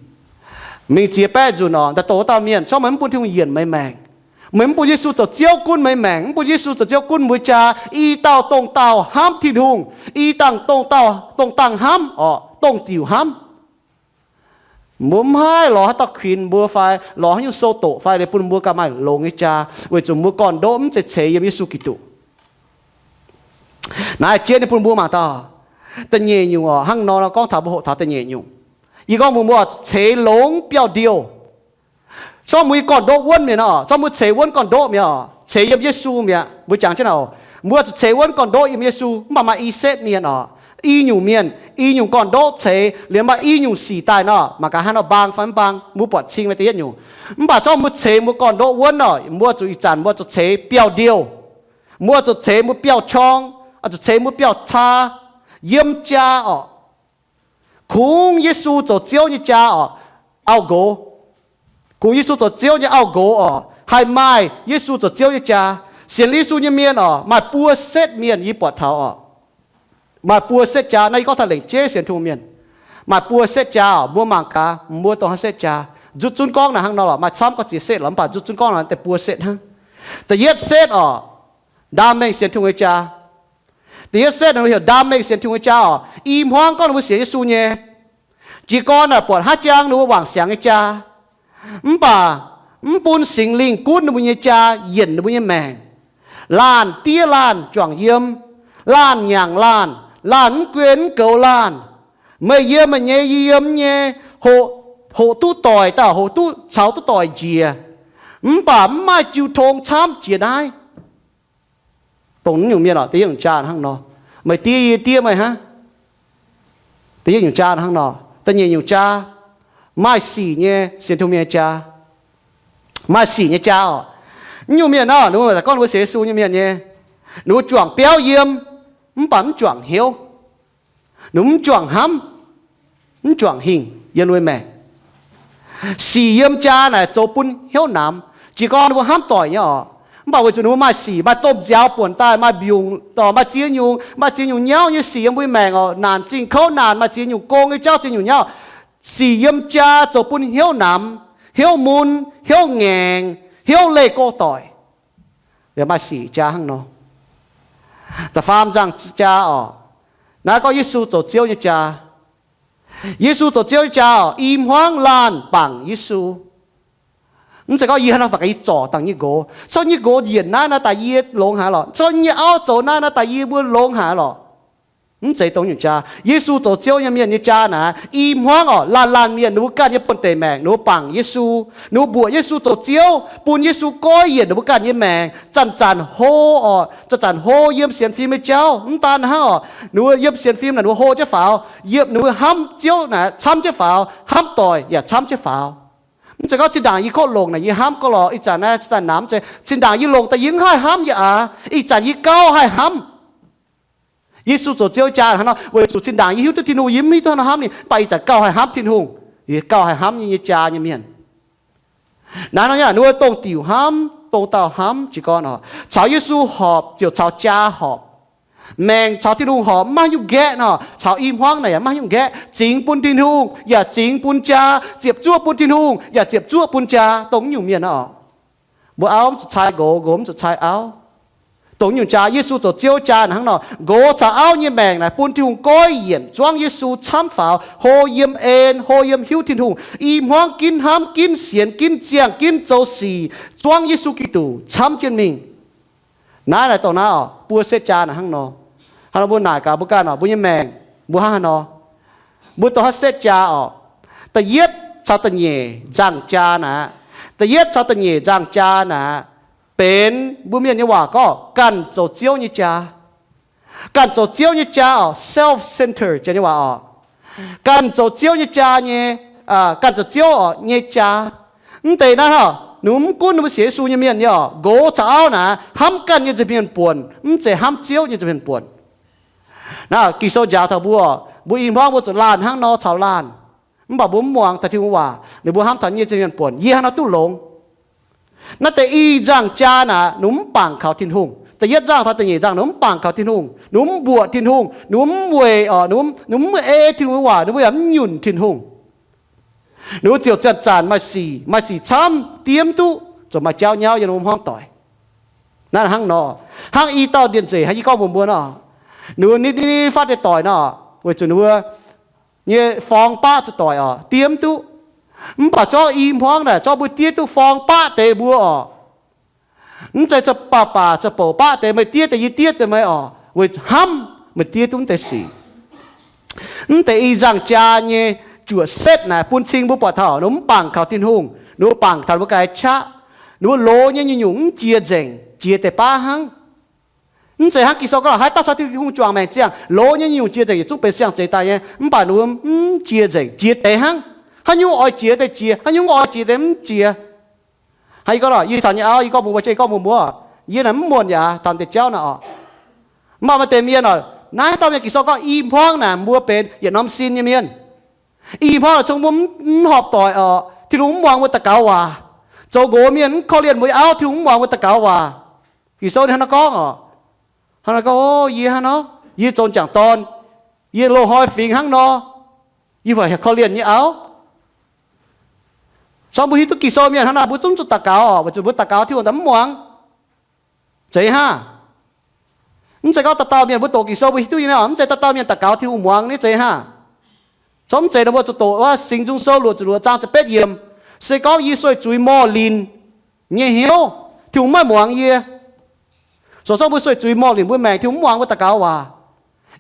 mingh ziex baeqv nzunc orqc, daaih doqc wuov dauh mienh, se gorngv meih mv bun Tin-Hungh yienc meih maengc, meih mv bun Yesu zoux Ziouv gunv meih maengc, mv bun Yesu zoux Ziouv gunv mbuo jaa, i dauh dongh dauh hnamv Tin-Hungh, i dauh dongh dauh dongh dangh hnamv orqc, dongh diuc hnamv. Mbuo mv haih lorz haaix dauh kuinx mbuo fai lorz haaix nyungc sou doqc fai liuz bun mbuo gauh maaih longx nyei jaa, weic zuqc mbuo gorn-ndoqv mv zeiz ceix yiem Yesu Giduc. Naaiv jienv nyei bun mbuo mangc dauh da'nyeic nyungc orqc. Hnangv nor gorngv taux mbuo hoqc taux da'nyeic nyungc. Yie gorngv mbuox mbuo, ceix longx biauv-ndiouh. Se gorngv mbuo nyei gorn-ndoqv wuonv mi'aqv orqc, se gorngv mbuo ceix wuonv gorn-ndoqv mi'aqv orqc, ceix yiem Yesu mi'aqv. Mbuo jangx jienv naaic, mbuo zuqc ceix wuonv gorn-ndoqv yiem Yesu. Mv baac maaih i setv mienh orqc, i nyungc mienh, i nyungc gorn-ndoqv ceix liuz maaih i nyungc sic daaih nor, mangc gaax haaix nor mbaang fai mv mbaang, mbuo buatc cing nyei da'yietv nyungc. Mv baac se gorngv mbuo ceix mbuo gorn-ndoqv wuonv orqc, mbuo zuqc ih zanc mbuo zuqc ceix biauv-ndiouh. Mbuo zuqc ceix mbuo biauv-qorng, zuqc ceix mbuo biauv-caa, yiem jaa orqc. Kungx Yesu zoux Ziouv nyei jaa orqc, auv-nqox. Kungx Yesu zoux Ziouv nyei auv-nqox orqc, haih maaih Yesu zoux Ziouv nyei jaa. Sienx Yesu nyei mienh orqc, maaih buo setv mienh yie buatc taux orqc. Maaih buo setv jaa. Naaiv yie gorngv taux lengc jeiv sienx Tin-Hungh mienh, maaih buo setv jaa orqc. Mbuo mangc gaax mbuo dongh haaix setv jaa. Nzutv zunv gorngv naaic hnangv nor lorqc, maaih camv gorngv ziex setv lorqc, mv baac nzutv zunv gorngv naaic deix buo setv hnangv. Da'yietv setv orqc, ndaam mengh sienx Tin-Hungh nyei jaa. Da'yietv setv ninh mbuo heuc ndaam mengh sienx Tin-Hungh nyei jaa orqc, i hmuangv gorngv ninh mbuo sienx Yesu nyei. Jiez gorn naaic buatc haaix jangx ninh mbuo wangc siangx nyei jaa, mv baac mv bun Singx Lingh gunv ninh mbuo nyei jaa yienc ninh mbuo nyei maengc. Laanh diev laanh juangc yiem, laanh nyanc laanh, laanh mv gunv mv goux laanh. Meih yiem meih nyei, yie yiem nyei, hoqc duqv doic daaih, hoqc duqv caux duqv doic njiec, mv baac mv maaih jiu tong camv jiex naaiv. Dongh naaiv nyungc mienh orqc, da'yietv nyungc jaa hnangv nor. Meih diev yie, yie diev meih hnangv. Da'yietv nyungc jaa hnangv nor. Da'nyeic nyungc jaa, maaih sic nyei sienx Tin-Hungh mienh nyei jaa. Maaih sic nyei jaa orqc. Naaiv nyungc mienh orqc, ninh mbuo gorngv ninh mbuo sienx Yesu nyei mienh nyei, ninh mbuo juangc biauv yiem, mv baac mv juangc hnyouv. Ninh mbuo mv juangc hnamv, mv juangc hingh yiem ninh mbuo maengc. Sic yiem jaa naaic zoux bun hnyouv namx. Jiez gorn ninh mbuo hnamv doic nyei orqc, mv baac weic zuqc ninh mbuo maaih sic, maaih domh nziaaux buonc daaih, maaih mbiungc dorh, maaih ziex nyungc, maaih ziex nyungc nyauv nyei sic yiem mbuo maengc orqc. Naanc zingh kouv naanc, maaih ziex nyungc gong nyei jauv, ziex nyungc nyauv. Sic yiem jaa zoux bun hnyouv namx, hnyouv mun, hnyouv ngaengc, hnyouv leih go doic. Maaih sic jaa hnangv nor. Da'faam nzangc jaa orqc, naaiv gorngv Yesu zoux Ziouv nyei jaa. Yesu zoux Ziouv nyei jaa orqc, i hmuangv laanh bangc Yesu. Mv zeiz gorngv yie hnangv naaiv baac yie zorc dangh nyei nqox, zorqv nyei nqox yienc naaiv naaiv daaih yie longx haic lorqc, zorqv nyei auv zoux naaiv naaiv daaih yie mbuo longx haic lorqc. Mv zeiz dongh nyungc jaa. Yesu zoux Ziouv nyei mienh nyei jaa naaic, i hmuangv orqc, laanh laanh mienh ninh mbuo ganh nyei buonv-deic maengc ninh mbuo bangc Yesu, ninh mbuo mbuoqc Yesu zoux Ziouv, bun Yesu goiv yienc ninh mbuo ganh nyei maengc. Zanc-zanc hlo orqc, zanc-zanc hlo yiem sienx fim nyei jauv. Mv daan hnangv orqc, ninh mbuo yiem sienx fim naaic ninh mbuo hlo jienv faaux, yiem ninh mbuo hnamv Ziouv naaic camv jienv faaux, hnamv doic yaac camv jienv faaux. Mv zeiz gorngv zinh ndaangc yie kov longc naaic yie hnamv gorngv lorqc, ih zanc naaiv zinh ndaangc namx zeiz, zinh ndaangc yie longc daaih yie mv haih hnamv yaac aav, ih zanc yie gauh haih hnamv. Yesu zoux Ziouv jaa hnangv nor, weic zuqc zinh ndaangc yie hiuv duqv Tin-Hungh, yie mv hiuv duqv hnangv nor hnamv ninh, mv baac ih zanc gauh haih hnamv Tin-Hungh. Yie gauh haih hnamv nyei, nyei jaa nyei mienh. Naaiv nor yaac ninh mbuo dongh diuc hnamv, dongh dauh hnamv jiez gorn oc, caux Yesu horpc ziouc caux jaa horpc. Maengc caux Tin-Hungh horpc maiv nyungc nqaeqv nor, caux i hmuangv naaic yaac maiv nyungc nqaeqv. Zingx bun Tin-Hungh yaac zingx bun jaa, ziepc zuoqv bun Tin-Hungh yaac ziepc zuoqv bun jaa, dongh nyungc mienh oc. Mbuo auv mv zuqc cai nqox, nqox mv zuqc cai auv. Dongh nyungc jaa, Yesu zoux Ziouv jaa naaic hnangv nor, nqox caux auv nyei maengc naaic bun Tin-Hungh goiv yienc, zuangv Yesu camv faaux, hlo yiem en, hlo yiem hiuv Tin-Hungh, i hmuangv ginv hnamv, ginv sienx, ginv ziangh, ginv zoux sic, zuangv Yesu Giduc camv jienv mingh. Naaiv naaic dongh naaiv oc, buo setv jaa naaic hnangv nor. Hnangv nor mbuo naaic gaax mbuo ganh oc, mbuo nyei maengc mbuo hnangv haaix nor? Mbuo dongh haaix setv jaa oc? Da'yietv caux da'nyeic nzangh jaa naaic, da'yietv caux da'nyeic nzangh jaa naaic, benx mbuo mienh nyei waac gorngv ganh zoux Ziouv nyei jaa. Ganh zoux Ziouv nyei jaa oc, self-centered janx nyei waac oc. Ganh zoux Ziouv nyei jaa nyei, ganh zoux Ziouv oc nyei jaa. Mv deix naaiv oc, ninh mbuo mv gunv ninh mbuo sienx Yesu nyei mienh nyei oc, nqox caux auv naaic hnamv ganh nyei nza'hmien buonc, mv zeiz hnamv Ziouv nyei nza'hmien buonc. Naaiv Ging-Sou njaaux taux mbuo oc, mbuo i hmuangv mbuo zuqc laanh hnangv nor caux laanh. Mv baac mbuo mv muangx taux Tin-Hungh waac, ninh mbuo hnamv taux nyei nza'hmien buonc, yie hnangv nor duqv longx. Naaiv deix i nzangh jaa naaic, ninh mbuo mv bangc kaux Tin-Hungh. Da'yietv nzangh taux da'nyeic nzangh, ninh mbuo mv bangc kaux Tin-Hungh, ninh mbuo mv mbuoqc Tin-Hungh, ninh mbuo mv weic, ninh mbuo mv ei Tin-Hungh nyei waac, ninh mbuo yaac mv nyunc Tin-Hungh. Ninh mbuo ziouc zanc-zanc maaih sic, maaih sic camv, diev mv duqv, ziouc maaih jauv nyauv yiem ninh mbuo hmuangv doic. Naaiv hnangv nor, hnangv i dauh ndie-nzeic hnangv yie gorngv mbuox mbuo nor, ninh mbuo nitv nitv nitv fatv deix doic nor, weic zuqc ninh mbuo nyei forng baqv zuqc doic oc, diev mv duqv. Mv baac zorqv i hmuangv naaic, zorqv mbuo diev duqv forng baqv deix mbuo oc. Mv zeiz baac baac zoux bouc baqv deix, meih diev deix, yie diev deix meih oc, weic hnamv meih diev duqv mv deix sic. Mv deix i nzangh jaa nyei juoqc setv naaic bun cing mbuo buatc taux ninh mbuo mv bangc kaux Tin-Hungh, ninh mbuo bangc taux ninh mbuo ga'naaiv qaqv, ninh mbuo loz nyei nyungc-nyungc mv jiex nzengc, jiex deix baav hnangv. Mv zeiz hnangv Ging-Sou gorngv, haaix dauh caux Tin-Hungh juangc maengc ziangh, loz nyei nyungc-nyungc jiex nzengc, yietc zungv benx siang-zeix daaih nyei. Mv baac ninh mbuo mv jiex nzengc, jiex deix hnangv. Haaix nyungc oix jiex deix jiex, haaix nyungc mv oix jiex deix mv jiex. Hnangv yie gorngv, yie caux nyei auv, yie gorngv mbuox mbuo, yie gorngv mbuox mbuo, yie naaic mv muonh yaac taux deix jauv naaic oc. Mv baac maaih deix mienh oc, naaiv dauh mienh Ging-Sou gorngv i hmuangv naaic mbuo benx yietc norm sin nyei mienh. I hmuangv naaic cong mbuo mv horpc doic oc, Tin-Hungh mv muangx mbuo daux gaux waac. Zoux nqox mienh mv korv-lienh mbuo nyei auv, Tin-Hungh mv muangx mbuo daux gaux waac. Ging-Sou ninh hnangv nor gorngv oc. Hnangv nor gorngv, o, yie hnangv nor, yie zoux m'jangc dorn, yie loz-hnoi fingx hnangv nor, yie fai korv-lienh nyei auv. Cong mbuo hiuv duqv Ging-Sou mienh hnangv naaic, mbuo zungv zuqc daux gaux oc, weic zuqc mbuo daux gaux Tin-Hungh daaih mv muangx. Zeiz hnangv. Mv zeiz gorngv dauh dauh mienh mbuo doqc Ging-Sou mbuo hiuv duqv nyei nor, mv zeiz dauh dauh mienh daux gaux Tin-Hungh muangx nyei, zeiz hnangv. Cong mv zeiz nor mbuo zuqc doqc wuov Singx Nzung Sou luoqc ziepc luoqc zaang ziepc betv yiemc, se gorngv yie sueih zuiz morh linc nyei hnyouv, Tin-Hungh maiv muangx yie. Zoux zorqv mbuo sueih zuiz morh linc mbuo maengc, Tin-Hungh mv muangx mbuo daux gaux waac.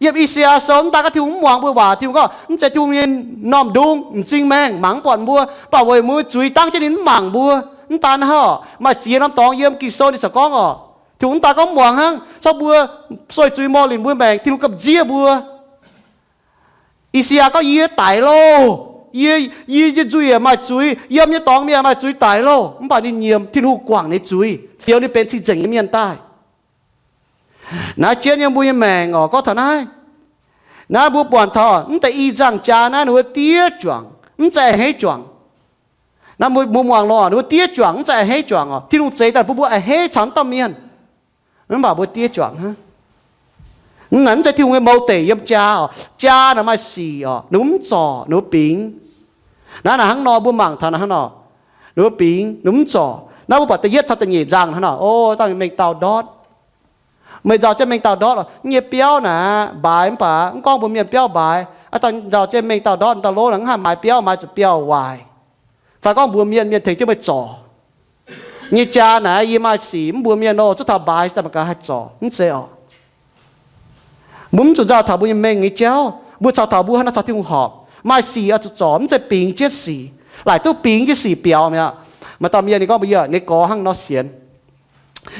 Yiem I^saa^yaa Sou mv daaih gorngv Tin-Hungh mv muangx mbuo waac, Tin-Hungh gorngv mv zeiz Tin-Hungh nyei normh ndung m'zing maengh mangc mv buatc mbuo, mv baac weic mbuo zuiz dangv jienv ninh mv mangc mbuo. Mv daan hnangv, maaih ziex norm dorngx yiem Ging-Sou ninh corc gorngv oc, Tin-Hungh mv daaih gorngv mv muangx hnangv, zorqv mbuo sueih zuiz morh linc mbuo maengc, Tin-Hungh gamh nziev mbuo. I^saa^yaa gorngv, yie daic loh, yie, yie nyei nzuih yaac maaih zuiz, yiem nyei dorngx mienh maaih zuiz daic loh, mv baac ninh nyiemc, Tin-Hungh guangc ninh zuiz, fioux ninh benx cing-nzengc nyei mienh daaih. Naaiv jienv nyei mbuo nyei maengc oc, gorngv taux naaiv, naaiv mbuo buatc taux mv deix i nzangh jaa naaiv ninh mbuo diev juangc, mv zeiz a'hneiv juangc. Naaiv mbuo muangx longx, ninh mbuo diev juangc mv zeiz a'hneiv juangc oc. Tin-Hungh zeix daaih bun mbuo a'hneiv caux naaiv dauh mienh, mv baac mbuo diev juangc hnangv. Mv naaic mv zeiz Tin-Hungh nyei mou deic yiem jaa oc. Jaa naaic maaih sic oc, ninh mbuo mv zorc, ninh mbuo bingx. Naaiv naaic hnangv nor mbuo mangc taux naaic hnangv nor, ninh mbuo bingx, ninh mbuo mv zorc. Naaiv mbuo buatc da'yietv caux da'nyeic nzangh hnangv nor, o, dangh mengh dauh ndortv. Meih nzauh jienv mengh dauh ndortv oc. Nyei biauv naaic mbaaix mv baac mv gorngv mbuox mienh biauv mbaaix. Aa, dangh nzauh jienv mengh dauh ndortv, dauh lov naaic mv haih maaiz biauv, maaiz zuqc biauv waaic. Fai gorngv mbuox mienh, mienh tengx jienv meih zorc. Nyei jaa naaic yie maaih sic mv mbuox mienh nor, zuov taux mbaaix daaih mangc gaax haih zorc, mv zeiz oc. Mbuo mv zuqc nzauh taux mbuo nyei mengh nyei jauv, mbuo caux taux mbuo hnangv nor caux Tin-Hungh horpc. Maaih sic oix zuqc zorc, mv zeiz bingx jienv sic. Laaic duqv bingx jienv sic biaux mi'aqv. Maaih dauh mienh ninh gorngv mbuox yie, ninh gorx hnangv nor sienx.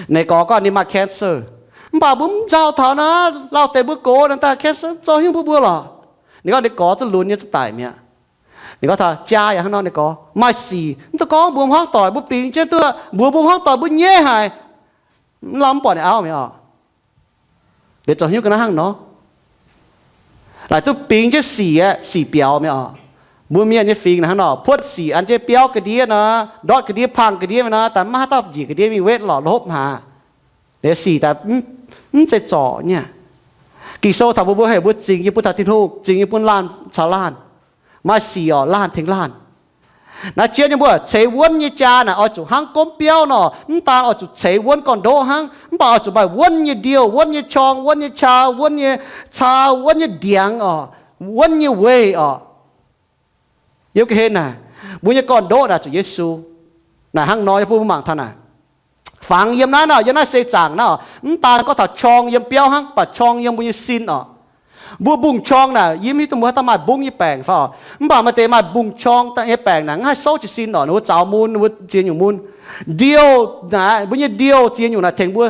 Ninh gorx gorngv ninh maaih cancer. Mv baac mbuo mv nzauh taux naaiv, lauh deix mbuo gox naaic daaih cancer zoux haaix nyungc bun mbuo lorqc. Ninh gorngv ninh gorx zuqc lunx nyei zuqc daic mi'aqv. Ninh gorngv taux jaa yaac hnangv nor, ninh gorx maaih sic, mv dungx gorngv mbuox hmuangv doic, mbuo bingx jienv duqv, mbuox mbuo hmuangv doic mbuo nyaiv haic. Mv lamh mv buatc ninh auv mi'aqv oc. Liuz zoux haaix nyungc ga'naaiv hnangv nor. Laaic duqv bingx jienv sic aeqv, sic biaux mi'aqv oc. Mbuo mienh nyei fingx naaic hnangv nor, puotv sic an jienv biauv ga'ndiev nor, ndortv ga'ndiev, pang ga'ndiev nor, daaih maiv haih dauh njiec ga'ndiev mingh wetv lorqc, lopv haac. Liuz sic daaih mv zeiz zorc nyei. Ging-Sou taux mbuo, mbuo heuc mbuo zingx yiem bun taux Tin-Hungh, zingx yiem bun laanh caux laanh. Maaih sic orqc, laanh tengx laanh. Naaiv jienv nyei mbuo ceix wuonv nyei jaa naaic oix zuqc hnangv gomv biauv nor, mv daan oix zuqc ceix wuonv gorn-ndoqv hnangv, mv baac oix zuqc maaih wuonv nyei ndiouh, wuonv nyei qorng, wuonv nyei qaa, wuonv nyei caa, wuonv nyei ndiangx orqc, wuonv nyei weih orqc. Yiem ga'hlen naaic, mbuo nyei gorn-ndoqv naaic zuqc Yesu. Naaic hnangv nor yie bun mbuo mangc taux naaic. Fangx yiem naaiv nor, yiem naaiv seix zaangc naaiv, mv daan gorngv taux qorng yiem biauv hnangv, baac qorng yiem mbuo nyei sin orqc. Mbuo mbungv qorng naaic, yie mv hiuv duqv mbuo haaix dauh maaih mbungv nyei baengc fai orqc. Mv baac maaih deix maaih mbungv qorng nyei baengc naaic, mv haih souv jiez sin orqc, ninh mbuo zaux mun, ninh mbuo ziex nyungc mun. Ndiouh naaic, mbuo nyei ndiouh ziex nyungc naaic tengx mbuo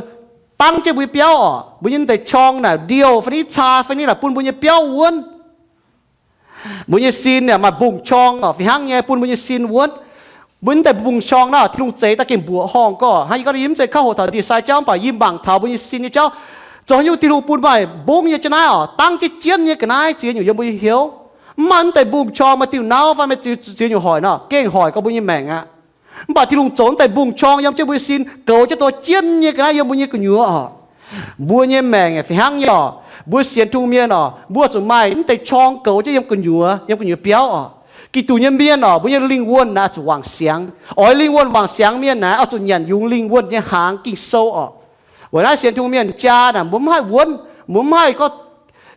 dangv jienv mbuo nyei biauv orqc. Mbuo nyei deix qorng naaic, ndiouh fai niv, caa fai niv naaic bun mbuo nyei biauv wuonv. Mbuo nyei sin naaic maaih mbungv qorng orqc, fih hnangv nyei bun mbuo nyei sin wuonv. Mbuo nyei deix mbungv qorng naaic, Tin-Hungh zeix daaih gengh mbuoqc horngh gorqv. Hnangv yie gorngv yie mv zeiz kouv hoqc taux ndie-sai jauv, mv baac yie mangc taux mbuo nyei sin nyei jauv. Zoux haaix nyungc Tin-Hungh bun maaih mbungv nyei jaa naaiv orqc, dangv jienv jienv nyei ga'naaiv ziex nyungc yiem mbuo nyei hnyouv. Mv maaih mv deix mbungv qorng maaih diuh nauv fai maaih ziex nyungc hoic nor, gengh hoic gorngv mbuo nyei maengc aqv. Mv baac Tin-Hungh zoux mv deix mbungv qorng yiem jienv mbuo nyei sin, goux jienv dongh jienv nyei ga'naaiv yiem mbuo nyei gu'nyuoz orqc. Mbuo nyei maengc fih hnangv nyei orqc. Mbuo sienx Tin-Hungh mienh orqc, mbuo zuqc maaih mv deix qorng goux jienv yiem gu'nyuoz, yiem gu'nyuoz biauv orqc. Giduc nyei mienh orqc, mbuo nyei lingh wuonh naaic zuqc wangc siangx. Oix lingh wuonh wangc siangx mienh naaic oix zuqc nyanc yungz lingh wuonh nyei hnaangx, Ging-Sou orqc. Weic naaiv sienx Tin-Hungh mienh jaa naaic mbuo mv haih wuonv, mbuo mv haih gorngv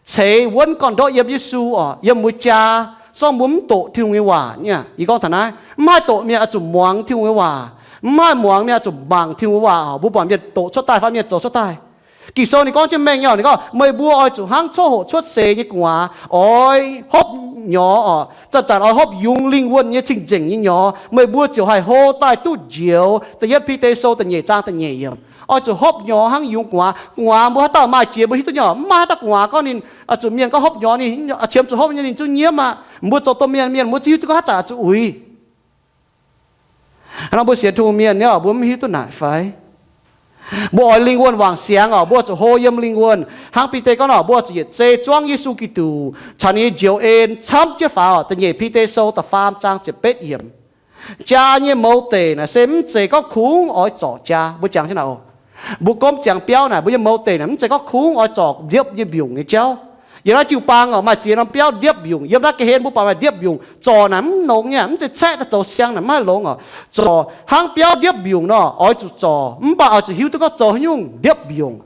ceix wuonv gorn-ndoqv yiem Yesu orqc, yiem mbuo jaa, se gorngv mbuo mv doqc Tin-Hungh nyei waac nyei. Yie gorngv taux naaiv, mv haih doqc mienh oix zuqc muangx Tin-Hungh nyei waac. Mv haih muangx mienh oix zuqc mangc Tin-Hungh nyei waac orqc, mbuo buatc mienh doqc cuotv daaih fai mienh zoux cuotv daaih. Ging-Sou ninh gorngv jienv mengh nyei orqc, ninh gorngv, meih mbuo oix zuqc hnangv coqv hoqc cuotv seix nyei gu'nguaaz, oix hopv nyorx orqc, zanc-zanc oix hopv yungz lingh wuonh nyei cing-nzengc nyei nyorx, meih mbuo ziouc haih hlo daaih duqv njoux. Da'yietv Bide Sou da'nyeic zaang da'nyeic yiemc. Oix zuqc hopv nyorx hnangv yungz gu'nguaaz. Gu'nguaaz mbuo haaix dauh maaih jiex mbuo hiuv duqv nyei orqc. Mv maaih haaix dauh gu'nguaaz gorngv ninh, zuqc mienh gorngv hopv nyorx ninh, qiemx zuqc hopv nyei ninh zungv nyiemv aqv. Mbuo zoux domh mienh, mienh mbuo zungv hiuv duqv gorngv haaix zanc zuqc uix. Hnangv nor mbuo sienx Tin-Hungh mienh nyei, mbuo mv hiuv duqv naaic fai? Mbuo oix lingh wuonh wangc siangx orqc, mbuo zuqc hlo yiem lingh wuonh. Hnangv Bide gorngv orqc, mbuo zuqc yietc zei zuangv Yesu Giduc caux ninh nyei njoux en camv jienv faaux orqc. Da'nyeic Bide Sou da'faam zaang ziepc betv yiemc. Jaa nyei mouz deic naaic se mv zeiz gorngv kungx oix zorc jaa. Mbuo jangx jienv naaic oc. Mbuo gomv ziangx biauv naaic, mbuo nyei mouz deic naaic mv zeiz gorngv kungx oix zorc ndiepv nyei mbiungc nyei jauv. Yiem naaiv jiu-baang orqc, maaih ziex norm biauv ndiepv mbiungc. Yiem naaiv ga'hlen mbuo buatc maaih ndiepv mbiungc. Zorc naaic mv longx nyei, mv zeiz caeqv daaih zoux siang naaic mv haih longx orqc. Zorc hnangv biauv ndiepv mbiungc nor, oix zuqc zorc, mv baac oix zuqc hiuv duqv gorngv zoux haaix nyungc ndiepv mbiungc.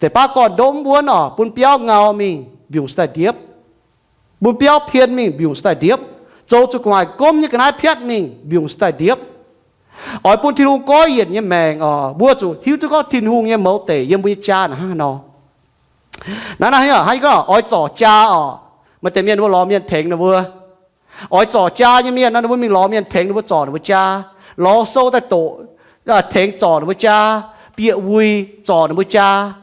Deix baav gorn-ndoqv mv wuonv orqc, bun biauv ngau mingh, mbiungc se daaih ndiepv. Bun biauv pien mingh, mbiungc se daaih ndiepv. Zoux zuqc gu'nguaaic gomv nyei ga'naaiv piatv mingh, mbiungc se daaih ndiepv. Oix bun Tin-Hungh goiv yienc nyei maengc orqc, mbuo zuqc hiuv duqv gorngv Tin-Hungh nyei mouz deic yiem mbuo nyei jaa naaic hnangv haaix nor. Naaiv naaiv hnangv yie gorngv oix zorc jaa orqc, maaih deix mienh mbuo lorz mienh tengx ninh mbuo. Oix zorc jaa nyei mienh nor, ninh mbuo mingh lorz mienh tengx ninh mbuo zorc ninh mbuo jaa. Lorz sou daaih doqc, tengx zorc ninh mbuo jaa, bieqc wuic zorc ninh mbuo jaa.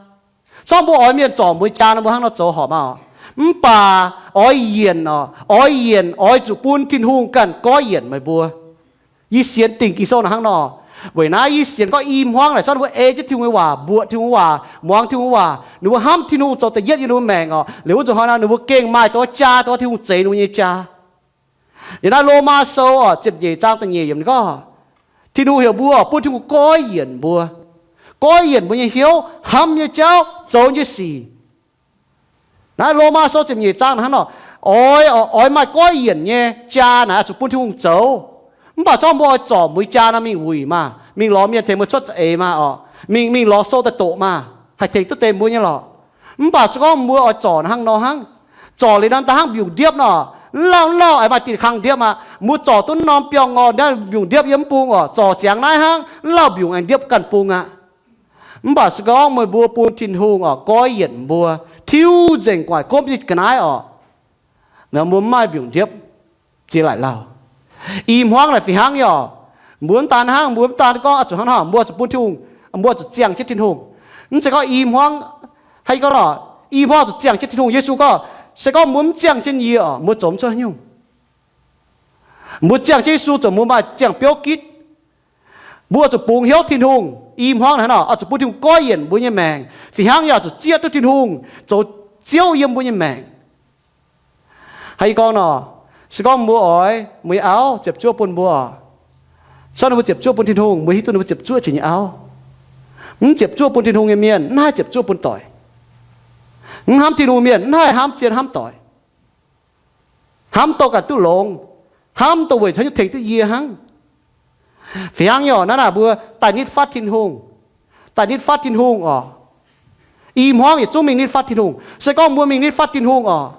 Se gorngv mbuo oix mienh zorc mbuo jaa nor, mbuo hnangv nor zoux horpc maah orqc. Mv baac oix yienc orqc, oix yienc oix zuqc bun Tin-Hungh ganh goiv yienc meih mbuo. Yie sienx dingc Ging-Sou naaic hnangv nor. Weic naaiv yie sienx gorngv i hmuangv naaic, se gorngv ninh mbuo ei jienv Tin-Hungh nyei waac, mbuoqc Tin-Hungh waac, muangx Tin-Hungh waac, ninh mbuo hnamv Tin-Hungh zoux da'yietv yiem ninh mbuo maengc orqc, liuz wuov nzunc hnoi nor ninh mbuo gengh maaih dongh jaa, dongh Tin-Hungh zeix ninh mbuo nyei jaa. Yiem naaiv Lomaa Sou ziepc nyeic zaang da'nyeic yiemc ninh gorngv, Tin-Hungh heuc mbuo bun Tin-Hungh goiv yienc mbuo, goiv yienc mbuo nyei hnyouv, hnamv nyei jauv, zoux nyei sic. Naaiv Lomaa Sou ziepc nyeic zaang hnangv nor, oix, oix maaih goiv yienc nyei jaa naaic zuqc bun Tin-Hungh zoux. Mv baac se gorngv mbuo oix zorc mbuo jaa nor, mingh wuic maah, mingh lorz mienh tengx mbuo cuotv za'eix maah orqc, mingh, mingh lorz sou daaih doqc maah, haih tengx duqv deix mbuo nyei lorqc. Mv baac se gorngv mbuo oix zorc hnangv nor hnangv, zorc liuz nor daaih hnangv mbiungc ndiepv nor, lauh lauh aengx maaih diuh kang ndiepv aqv. Mbuo zorc duqv norm biorngh orqc, mbiungc ndiepv yiem mv bung orqc, zorc ziangx naaiv hnangv, lauh mbiungc aengx ndiepv ganh bung aqv. Mv baac se gorngv meih mbuo bun Tin-Hungh orqc goiv yienc mbuo, tiuv nzengc gu'nguaaic gomv nyei ga'naaiv orqc, nor mbuo mv maaih mbiungc ndiepv ziex laaic lauh. I hmuangv naaic fih hnangv nyei orqc. Mbuo mv daan hnangv, mbuo mv daan gorngv oix zuqc hnangv nor, mbuo zuqc bun Tin-Hungh, mbuo zuqc ziangh jienv Tin-Hungh. Mv zeiz gorngv i hmuangv, haaix gorngv orqc, i hmuangv zuqc ziangh jienv Tin-Hungh. Yesu gorngv, se gorngv mbuo mv ziangh jienv yie orqc, mbuo zoux mv cuotv haaix nyungc. Mbuo ziangh jienv Yesu zoux mbuo maaih ziangh biouv gitv. Mbuo zuqc bungx hnyouv Tin-Hungh. I hmuangv naaic hnangv nor, oix zuqc bun Tin-Hungh goiv yienc mbuo nyei maengc. Fih hnangv yaac zuqc zieqv duqv Tin-Hungh zoux Ziouv yiem mbuo nyei maengc. Haaix gorngv nor, Se gorngv mbuo oix, mbuo nyei auv ziepc zuoqv bun mbuo, se gorngv ninh mbuo ziepc zuoqv bun Tin-Hungh, mbuo hiuv duqv ninh mbuo ziepc zuoqv jiex nyei auv. Mv ziepc zuoqv bun Tin-Hungh nyei mienh, mv haih ziepc zuoqv bun doic. Mv hnamv Tin-Hungh mienh, mv haih hnamv zien hnamv doic. Hnamv dongh ganh duqv longx, hnamv dongh weic tengx duqv yie hnangv. Fih hnangv nyei oc, naaiv naaic mbuo daaih nitv fatv Tin-Hungh, daaih nitv fatv Tin-Hungh oc. I hmuangv yietc zungv mingh nitv fatv Tin-Hungh. Se gorngv mbuo mingh nitv fatv Tin-Hungh oc,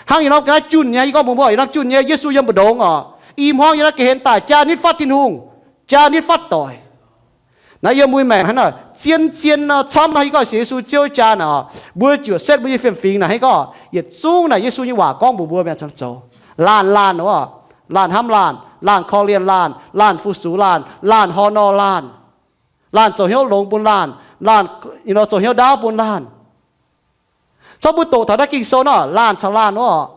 hnangv yietc norm ga'naaiv junh nyei, yie gorngv mbuox mbuo, yietc norm junh nyei, Yesu yiem mbu'ndongx oc, i hmuangv yiem naaiv ga'hlen daaih jaa nitv fatv Tin-Hungh, jaa nitv fatv doic. Naaiv yiem mbuo maengc hnangv naaic zien-zien nor, camv nor, yie gorngv sienx Yesu Ziouv jaa naaic oc, mbuo ziouc setv mbuo nyei fiem-fingx naaic hnangv gorngv yietc zungv naaic Yesu nyei waac gorngv mbuox mbuo mi'aqv camv zoux. Laanh laanh oc, laanh hnamv laanh, laanh korv-lienh laanh, laanh fu-sux laanh, laanh hor nor laanh, laanh zoux hnyouv longx bun laanh, laanh zoux hnyouv ndaauv bun laanh. Zorqv mbuo doqc taux naaiv Ging-Sou nor, laanh caux laanh oc,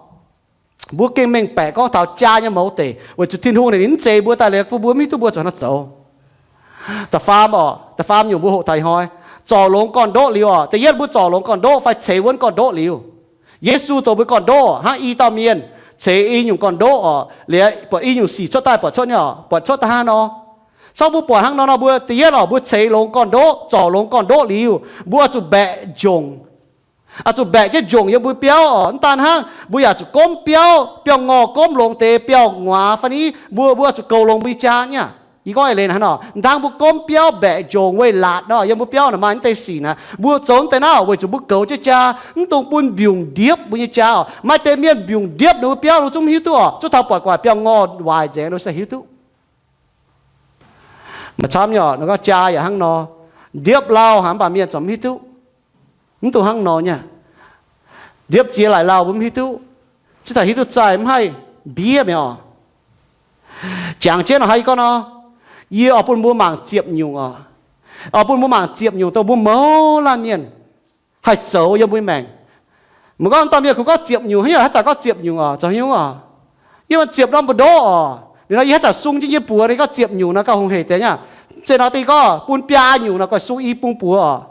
mbuo gengh mengh baeqc gorngv taux jaa nyei mouz deic, weic zuqc Tin-Hungh ninh mv zeix mbuo daaih liuz bun mbuo mv hiuv duqv mbuo zuqc hnangv zoux. Da'faam oc, da'faam nyungc mbuo hoqc taux ih hnoi, zorc longx gorn-ndoqv liuz oc. Da'yietv mbuo zorc longx gorn-ndoqv fai ceix wuonv gorn-ndoqv liuz. Yesu zoux mbuo gorn-ndoqv hnangv i dauh mienh ceix i nyungc gorn-ndoqv oc, liuz buatc i nyungc sic cuotv daaih buatc cuotv nyei oc, buatc cuotv daaih hnangv nor. Zorqv mbuo buatc hnangv nor nor, mbuo da'yietv oc, mbuo ceix longx gorn-ndoqv, zorc longx gorn-ndoqv liuz, mbuo oix zuqc mbaeqc njongc. Oix zuqc mbaeqc jienv njongc yiem mbuo biauv oc. Mv daan hnangv, mbuo yaac zuqc gomv biauv, biauv-ngorh gomv longx deix, biauv-nguaaz fai ni, mbuo, mbuo oix zuqc goux longx mbuo nyei jaa nyei. Yie gorngv eix leiz hnangv nor, dangh mbuo gomv biauv mbaeqc njongc weic laatc nor, yiem mbuo biauv naaic maaih naaiv deix sic naaic, mbuo zoux naaiv deix naaiv weic zuqc mbuo goux jienv jaa, mv dungx bun mbiungc ndiepv mbuo nyei jaa oc. Maaih deix mienh mbiungc ndiepv ninh mbuo biauv, ninh mbuo zungv mv hiuv duqv oc. Zungv taux buatc gu'nguaaic biauv-ngorh waaic nzengc, ninh mbuo se hiuv duqv. Maaih camv nyei oc, ninh gorngv jaa yaac hnangv nor, ndiepv lauh haic mv baac mienh zungv mv hiuv duqv. Mv dungx hnangv nor nyei. Ndiepv ziex laaic lauh mbuo mv hiuv duqv. Zungv taux hiuv duqv zaih mv haih mbiev mi'aqv oc. Jangx jienv oc, hnangv yie gorngv nor, yie oix bun mbuo mangc ziepc nyungc oc. Oix bun mbuo mangc ziepc nyungc dongh mbuo mouz laanh mienh haih zoux yiem mbuo nyei maengc. Mv gorngv dauh mienh kungx gorngv ziepc nyungc, haaix nyungc haaix zanc gorngv ziepc nyungc oc, zoux haaix nyungc oc? Yie mbuo ziepc norm mbu'ndongx oc. Liuz nor yie haaix zanc sung jienv yie nyei buoz, ninh gorngv ziepc nyungc nor gauh hungh heic deix nyei. Zeiz nor deix gorngv bun biaa nyungc nor gauh sung i bung buoz oc.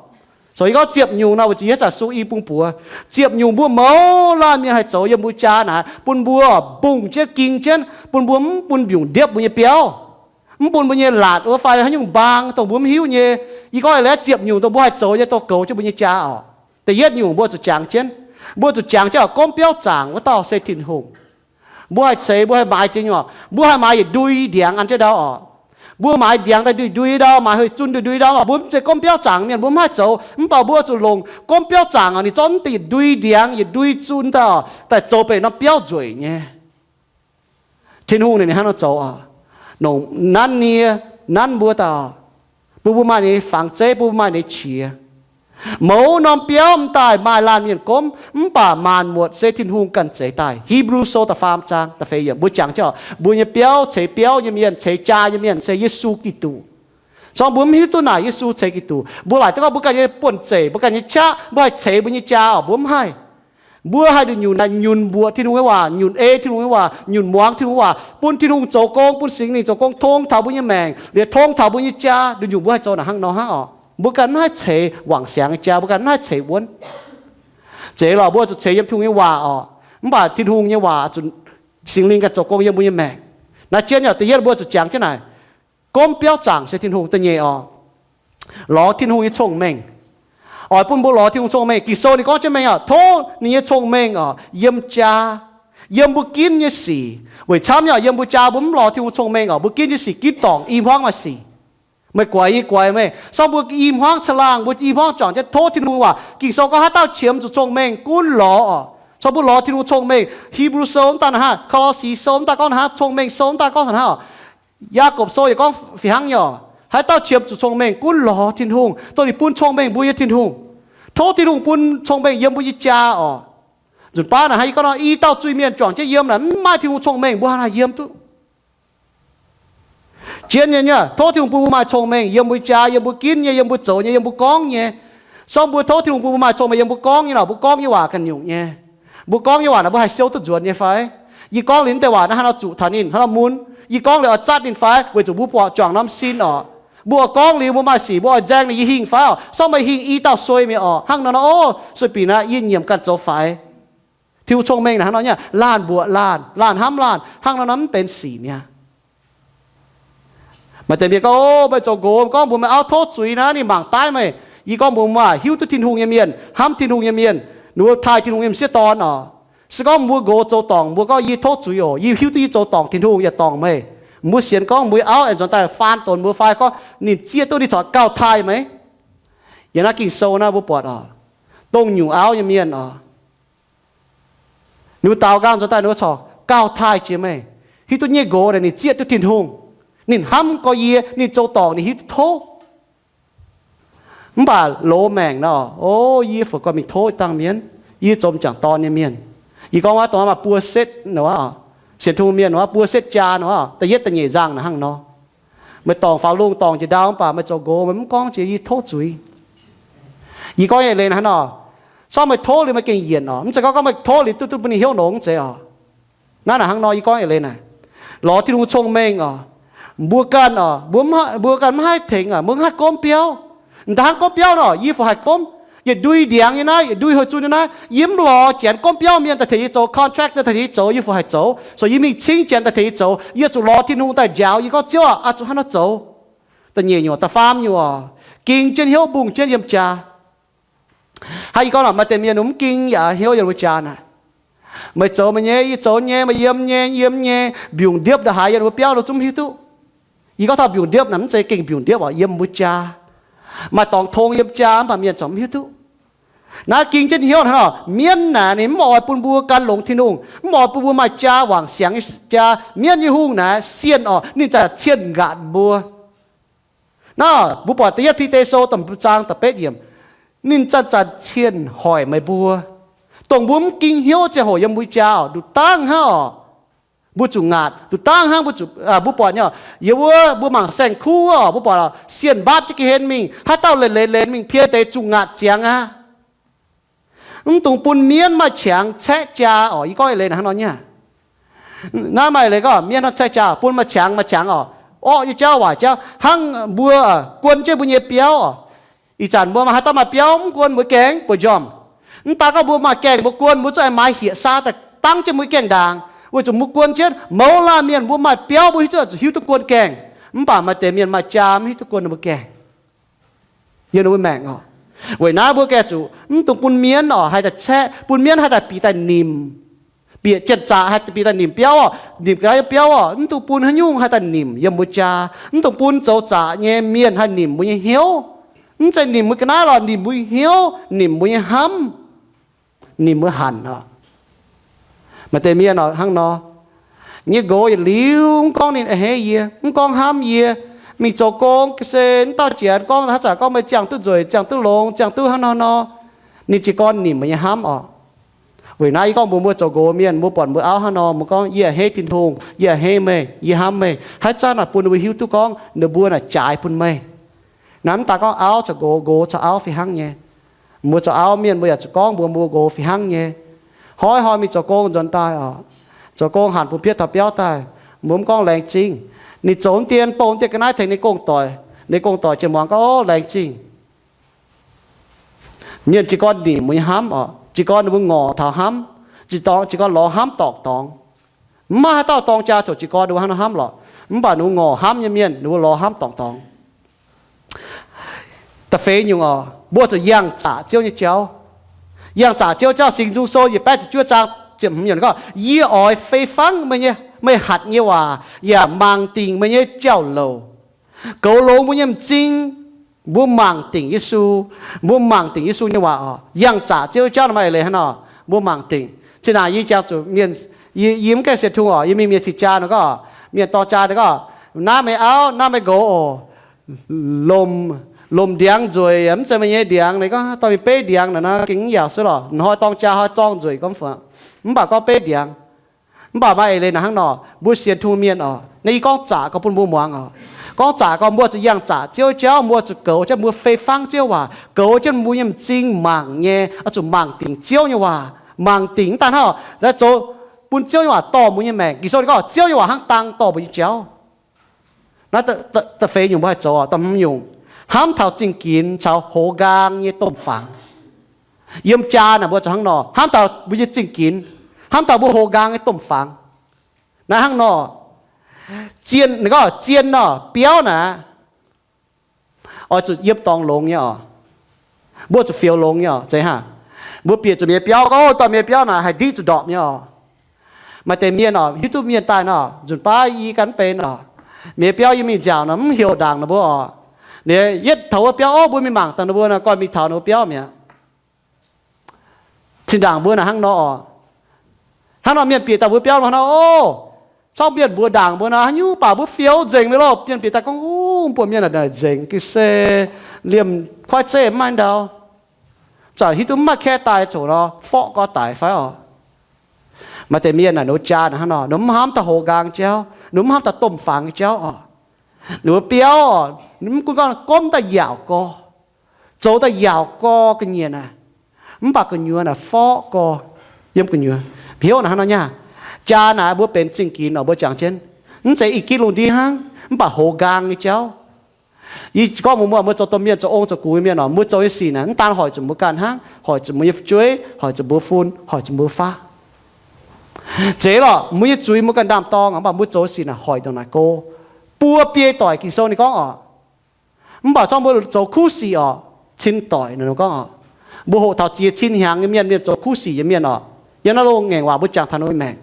Zoux yie gorngv ziepc nyungc nor weic zuqc yie haaix zanc sung i bung buoz. Ziepc nyungc mbuo mouz laanh mienh haih zoux yiem mbuo jaa naaic, bun mbuo mbungh jienv ging jienv, bun mbuo mv bun mbiungc ndiepv mbuo nyei biauv, mv bun mbuo nyei laatc wuov fai haaix nyungc mbaang dongh mbuo mv hiuv nyei. Yie gorngv eix leiz ziepc nyungc dongh mbuo haih zoux nyei dongh goux jienv mbuo nyei jaa oc. Da'yietv nyungc mbuo zuqc jangx jienv, mbuo zuqc jangx jienv oc, gomv biauv zaangc wuov dauh se Tin-Hungh. Mbuo haih ceix, mbuo haih maaiz ziex nyungc oc. Mbuo haih maaiz yietc ndui ndiangx an jienv ndau oc. Mbuo maaiz ndiangx daaih ndui-ndui ndau, maaiz hei zun ndui-ndui ndau oc. Mbuo mv zeiz gomv biauv zaangc mienh, mbuo mv haih zoux. Mv baac mbuo zuqc longc gomv biauv zaangc oc, ninh zorqv yietc ndui ndiangx, yietc ndui zun daaih oc, daaih zoux benx norm biauv nzueic nyei. Tin-Hungh ninh hnangv nor zoux oc. Nongc nanv nie, nanv mbuo daaih oc, bun mbuo maaih ninh nyei fangx zeiv, bun mbuo maaih ninh nyei qiex. Mouz norm biauv mv daaih maaih laanh mienh gomv, mv baac maanc muotc se Tin-Hungh ganh zeix daaih. Hipv^lu Sou da'faam zaang da'feix yiemc mbuo jangx jienv oc, mbuo nyei biauv, ceix biauv nyei mienh, ceix jaa nyei mienh se Yesu Giduc. Zorqv mbuo mv hiuv duqv naaic Yesu ceix Giduc, mbuo laaic duqv gorngv mbuo ganh nyei buonv-zeic, mbuo ganh nyei qaqv, mbuo haih ceix mbuo nyei jaa oc, mbuo mv haih. Mbuo haih nduqc nyunc naaic nyunc mbuoqc Tin-Hungh nyei waac, nyunc ei Tin-Hungh nyei waac, nyunc muangx Tin-Hungh waac, bun Tin-Hungh zoux gong, bun Singx Lingh zoux gong tong taux mbuo nyei maengc, liuz tong taux mbuo nyei jaa. Nduqc nyunc mbuo haih zoux naaic hnangv nor hnangv oc. Mbuo ganh mv haih ceix wangc siangx nyei jaa, mbuo ganh mv haih ceix wuonv. Zeiz lorqc, mbuo zuqc ceix yiem Tin-Hungh nyei waac oc. Mv baac Tin-Hungh nyei waac zuqc Singx Lingh ganh zoux gong yiem mbuo nyei maengc. Naaiv jienv yaac da'yietv mbuo zuqc jangx jienv naaic, gomv biauv zaangc se Tin-Hungh. Da'nyeic oc, lorz Tin-Hungh nyei cong-mengh. Oix bun mbuo lorz Tin-Hungh cong-mengh. Ging-Sou ninh gorngv jienv mengh oc, tov ninh nyei cong-mengh oc yiem jaa, yiem mbuo ginv nyei sic. Weic camv nyei oc, yiem mbuo jaa mbuo mv lorz Tin-Hungh cong-mengh oc, mbuo ginv nyei sic ginv dorngc i hmuangv maaih sic. Meih guaix yie guaix meih, sorng mbuo i hmuangv caangh laangh, mbuo i hmuangv juangc jienv tov Tin-Hungh waac. Ging-Sou gorngv haaix dauh qiemx zuqc cong-mengh gunv lorz oc. Sorng mbuo lorz Tin-Hungh cong-mengh. Hipv^lu Sou mv daaih hnangv, Kolo^si Sou mv daaih gorngv hnangv, cong-mengh Sou mv daaih gorngv hnangv oc. Yaagorpc Sou yaac gorngv fih hnangv nyei oc. Haaix dauh qiemx zuqc cong-mengh gunv lorz Tin-Hungh, dongh ninh bun cong-mengh mbuo nyei Tin-Hungh. Tov Tin-Hungh bun cong-mengh yiem mbuo nyei jaa oc. Nzunc baav naaic hnangv yie gorngv nor, i dauh zuiz-mienh juangc jienv yiem naaic mv maaih Tin-Hungh cong-mengh mbuo haaix nor yiem duqv? Zien nyei nyei, tov Tin-Hungh bun mbuo maaih cong-mengh yiem mbuo jaa, yiem mbuo ginv nyei, yiem mbuo zoux nyei, yiem mbuo gorngv nyei. Sorng mbuo tov Tin-Hungh bun mbuo maaih cong-mengh yiem mbuo gorngv nyei lorqc, mbuo gorngv nyei waac ganh nyungc nyei. Mbuo gorngv nyei waac naaic mbuo haih siou duqv nzuonx nyei fai? Yie gorngv liuz mv deix waac naaiv haaix nor zuqc taux ninh, haaix nor mun? Yie gorngv liuz oix zatv ninh fai? Weic zuqc mbuo buatc juangc norm sin oc. Mbuo oix gorngv liuz mbuo maaih sic mbuo oix nzaeng ninh yie hingh fai oc? Sorng meih hingh i dauh suei mi'aqv oc. Hnangv nor nor, o, sueih binc aqv, yie nyiemc ganh zoux faix. Tin-Hungh cong-mengh naaic hnangv nor nyei, laanh mbuoqc laanh, laanh hnamv laanh, hnangv nor nor mv benx sic mi'aqv. Maaih deix mienh gorngv, O, meih zoux nqox, gorngv mbuox meih auv tov zuiz naaic, ninh mangc daaih meih. Yie gorngv mbuox meih, hiuv duqv Tin-Hungh nyei mienh, hnamv Tin-Hungh nyei mienh, ninh mbuo taaih Tin-Hungh nyei m'sieqv dorn oc. Se gorngv mbuo nqox zoux dorngc, mbuo gorngv, Yie tov zuiz oc, yie hiuv duqv yie zoux dorngc Tin-Hungh yaac dorngc meih. Mbuo sienx gorngv mbuo auv aengx nzuonx daaih faan donx mbuo fai gorngv ninh zieqv duqv ninh corc gauh taaih meih. Yiem naaiv Ging-Sou naaiv mbuo buatc oc, dongh nyungc auv nyei mienh oc, ninh mbuo daaux nqaang nzuonx daaih ninh mbuo corc gauh taaih jiex meih. Hiuv duqv nyei nqox naaic ninh zieqv duqv Tin-Hungh, ninh hnamv gorx yie, ninh zoux dorngc ninh hiuv duqv tov. Mv baac loz maengc nor, o, yie fungc gauh mingh tov dangh mienh, yie zoux m'jangc dorn nyei mienh. Yie gorngv waac dongh maaih buo setv nor, sienx Tin-Hungh mienh nor, buo setv jaa nor, da'yietv da'nyeic nzangh naaic hnangv nor. Meih dorngc faaux lungh dorngc jiex ndau mv baac meih zoux nqox meih mv gorngv jiex yie tov zuiz. Yie gorngv eix leiz naaic hnangv nor, sortv meih tov liuz meih gengh yienc oc. Mv zeiz gorngv gorngv meih tov liuz duqv duqv bun ninh hnyouv nongx mv zeiz oc. Naaiv naaic hnangv nor yie gorngv eix leiz naaic, lorz Tin-Hungh cong-mengh oc. Mbuo ganh oc, mbuo, mbuo ganh maiv haih tengx oc, mbuo maiv haih gomv biauv. M'daaih hnangv gomv biauv nor, yie fungc haih gomv. Yietc ndui ndiangx nyei naaiv, yietc ndui hoih zunh nyei naaiv, yie mv lorz janx gomv biauv mienh daaih tengx yie zoux, contract daaih tengx yie zoux, yie fungc haih zoux. So yie mingh cingv janx daaih tengx yie zoux, yie zuqc lorz Tin-Hungh daaih njaaux yie gorngv, Ziouv aac, oix zuqc hnangv nor zoux. Da'nyeic nyungc, da'faam nyungc oc, ging jienv hnyouv mbungh jienv yiem jaa. Hnangv yie gorngv nor, maaih deix mienh mv ging yaac hnyouv yiem wuov jaa naaic. Meih zoux meih nyei, yie zoux nyei, meih yiem nyei, yie yiem nyei, mbiungc ndiepv ndongc haaix yiem wuov biauv nor zungv mv hiuv duqv. Yie gorngv taux mbiungc ndiepv naaic mv zeiz gengh mbiungc ndiepv oc, yiem wuov jaa. Maaih dorngx tong yiem jaa mv baac mienh corc mv hiuv duqv. Naaiv ging jienv hnyouv hnangv nor, mienv naaic ninh mv oix bun mbuo gan longx Tin-Hungh, mv oix bun mbuo maaih jaa wangc siangx nyei jaa. Mienv nyei hungh naaic sienh oc, ninh zanc-zanc cienh nqaatc mbuo. Naaiv mbuo buatc da'yietv Bide Sou da'zaang da'betv yiemc, ninh zanc-zanc cienh hoic meih mbuo, dongh mbuo mv ging hnyouv ziangh hoc yiem mbuo jaa oc, nduqc dangv hnangv oc. Mbuo zuqc ngaatc, nduqc dangv hnangv mbuo zuqc, mbuo buatc nyei, yiem wuov mbuo mangc saeng-kuv oc, mbuo buatc oc, sienh mbatv jienv ga'hlen mingh, haaix dauh leiz-leiz mingh pien deix zuqc ngaatc ziangx aqv. Mv dungx bun mienv maaih qangx caeqv jaa oc. Yie gorngv eix leiz naaic hnangv nor nyei. Naaiv maaih eix leiz gorngv mienv hnangv caeqv jaa, bun maaih qangx maaih qangx oc. Orqv nyei jauv, waaic jauv, hnangv mbuo guon jienv mbuo nyei biauv oc. Ih zanc mbuo maaih haaix dauh maaih biauv mv guon mbuo gaengh buoz-njormh. Mv daan gorngv mbuo maaih gaengh mbuo guon, mbuo zungv aengx maaiz hieqc saa daaih dangv jienv mbuo gaengh ndaangc, weic zuqc mbuo guon jienv. Mouz laanh mienh mbuo maaih biauv mbuo hiuv duqv zuqc hiuv duqv guon gaengh, mv baac maaih deix mienh maaih jaa mv hiuv duqv guon ninh mbuo gaengh. Yiem ninh mbuo maengc oc. Weic naaiv mbuo gaengh zuqc mv dungx bun mienv oc haih daaih caeqv, bun mienv haih daaih bieqc daaih nimc, bieqc janx-zaqc haih bieqc daaih nimc biauv oc, nimc ga'naaiv biauv oc. Mv dungx bun haaix nyungc haih daaih nimc yiem mbuo jaa. Mv dungx bun zoux zaqc nyei mienh haih nimc mbuo nyei hnyouv. Mv zeiz nimc mbuo ga'naaiv lorqc, nimc mbuo nyei hnyouv, nimc mbuo nyei hnamv, nimc mbuo hanc oc. Maaih deix mienh oc hnangv nor, nyei nqox yietc liuz mv gorngv ninh a'hneiv yie, mv gorngv hnamv yie, mingh zoux gong ga'sie mv dauh janx gorngv haaix zanc gorngv meih ziangh duqv nzueic, ziangh duqv longx, ziangh duqv hnangv nor nor, ninh jiez gorn nimc meih nyei hnamv oc. Weic naaiv yie gorngv mbuox mbuo zoux nqox mienh, mbuo buatc mbuo auv hnangv nor, mbuo gorngv, Yie a'hneiv Tin-Hungh, yie a'hneiv meih, yie hnamv meih. Haaix zanc naaic bun ninh mbuo hiuv duqv gorngv ninh mbuo naaic jaaix bun meih. Naaiv mv daan gorngv auv caux nqox, nqox caux auv fih hnangv nyei. Mbuo zoux auv mienh mbuo yaac zuqc gorngv mbuox mbuo nqox fih hnangv nyei. Hnoi-hnoi mingh zoux gong nzuonx daaih oc, zoux gong hanc bun pietv taux biauv daaih, mbuo mv gorngv laengz zingh. Ninh zoux mv dien, bouh mv dien ga'naaiv tengx ninh gong-doic, ninh gong-doic jiez muangx gorngv, Ov, laengz zingh. Mienh jiez gorn nimc mbuo nyei hnamv oc, jiez gorn ninh mbuo ngorc taux hnamv, jiez gorn lorz hnamv dorngc dorngx. Mv maaih haaix dauh dorng jaa ziouc jiez gorn ninh mbuo hnangv nor hnamv lorqc, mv baac ninh mbuo ngorc hnamv nyei mienh ninh mbuo lorz hnamv dorngc dorngx. Da'feix nyungc oc, mbuo zuqc yangh zaqc Ziouv nyei jauv. Yangh zaqc Ziouv jauv, Singx Nzung Sou yietc baeqv ziepc juov zaang ziepc hmz yiemc gorngv, Yie oix fei fangv meih nyei, meih hatc nyei waac, yaac mangc dingc meih nyei jauv-louc. Goux longx mbuo nyei m'zing, mbuo mangc dingc Yesu, mbuo mangc dingc Yesu nyei waac oc. Yangh zaqc Ziouv jauv nor maaih eix leiz hnangv nor, mbuo mangc dingc. Zinh ndaangc yie jangx zuqc mienh, yie, yie mv gaengh sienx Tin-Hungh oc, yie mingh mienh cing jaa nor gorngv, mienh dorng jaa nor gorngv, Naaiv meih auv, naaiv meih nqox oc. Lomc, lomc ndiangx nzueic, mv zeiz meih nyei ndiangx. Ninh gorngv dorh mingh beiv ndiangx naaic nor gengh mv yaauc suiv lorqc. Hnoi dorng jaa hnoi zorng nzueic gorngv fangx, mv baac gorngv beiv ndiangx. Mv baac maaih eix leiz naaic hnangv nor, mbuo sienx Tin-Hungh mienh oc, naaiv yie gorngv zaqc gorngv bun mbuo muangx oc. Gorngv zaqc gorngv mbuo zuqc yangh zaqc Ziouv jauv, mbuo zuqc goux jienv, mbuo fei fangv Ziouv waac, goux jienv mbuo nyei m'zing mangc nyei, oix zuqc mangc dingc Ziouv nyei waac. Mangc dingc mv daan hnangv, zoux bun Ziouv nyei waac dorh mbuo nyei maengc. Ging-Sou ninh gorngv Ziouv nyei waac hnangv dang dorh mbuo nyei jauv. Naaiv da'feix nyungc mbuo haih zoux oc. Da'hmz nyungc, hnamv taux zingh ginx caux hoz nqaang nyei domh fangx. Yiem jaa naaic mbuo zuqc hnangv nor, hnamv taux mbuo nyei zingh ginx, hnamv taux mbuo houx nqaang nyei domh fangx. Naaiv hnangv nor, zien, ninh gorngv zien nor, biauv naaic, oix zuqc yiem dorngx longx nyei oc. Mbuo zuqc fioux longx nyei oc. Zeiz hnangv, mbuo bieqc zuqc mienh biauv, gorngv dorh mienh biauv naaic haih ndiqv zuqc ndorpc nyei oc. Maaih deix mienh oc, hiuv duqv mienh daaih nor, nzunc baav i gan mv benx oc. Mienh biauv yiem mingh nziaauc nor, mv heuc ndaangc ninh mbuo oc. Ninh yietv taux wuov biauv, o, mbuo mingh mangc daaih ninh mbuo nor, goiv mingh taux ninh mbuo biauv mi'aqv. Cin-ndaangc mbuo naaic hnangv nor oc. Hnangv nor mienh bieqc daaih mbuo biauv nor, hnangv nor, o, corc mienh mbuox ndaangc mbuo nor, haaix nyungc baac mbuo fioux nzengc mi'aqv loh. Mienh bieqc daaih gorngv, u, mbuo mienh naaic nzengc ga'sie, liemh kuaaiv zeiv mv maaih ndau, zanc hiuv duqv mv maaih kaeqv daaih coc nor, forqv gorx daic fai oc. Maaih deix mienh naaic ninh mbuo jaa naaic hnangv nor, ninh mbuo mv hnamv daaih houx nqaang nyei jauv, ninh mbuo mv hnamv daaih domh fangx nyei jauv oc. Ninh mbuo biauv oc, ninh mv gunv gorngv gormx daaih yaauc gorx, zoux daaih yaauc gorx ga'nyiec naaic, mv baac gu'nyuoz naaic forqv gorx yiem gu'nyuoz. Hnyouv naaic hnangv nor nyei. Jaa naaic mbuo benx zingh ginx oc, mbuo jangx jienv, mv zeiz i gitv lungh ndiev hnangv, mv baac houx nqaang nyei jauv. Yie gorngv mbuox mbuo, mbuo zoux domh mienh, zoux ong zoux gux nyei mienh oc, mbuo zoux nyei sic naaic mv daan hoic zuqc mbuo ganh hnangv, hoic zuqc mbuo nyei fu'jueiv, hoic zuqc mbuo fun, hoic zuqc mbuo faqv. Zeiz lorqc, mbuo nyei zuiz mbuo ganh ndaam-dorng, mv baac mbuo zoux sic naaic hoic ndongc naaic go. Buo biei doic Ging-Sou ninh gorngv oc. Mv baac corc mbuo zoux kuv sic oc, cin doic ninh gorngv oc. Mbuo hoqc taux ziex cin hnyangx nyei mienh, mienh zoux kuv sic nyei mienh oc. Yiem naaiv loz-ngaengc waac mbuo jangx taux ninh mbuo nyei maengc.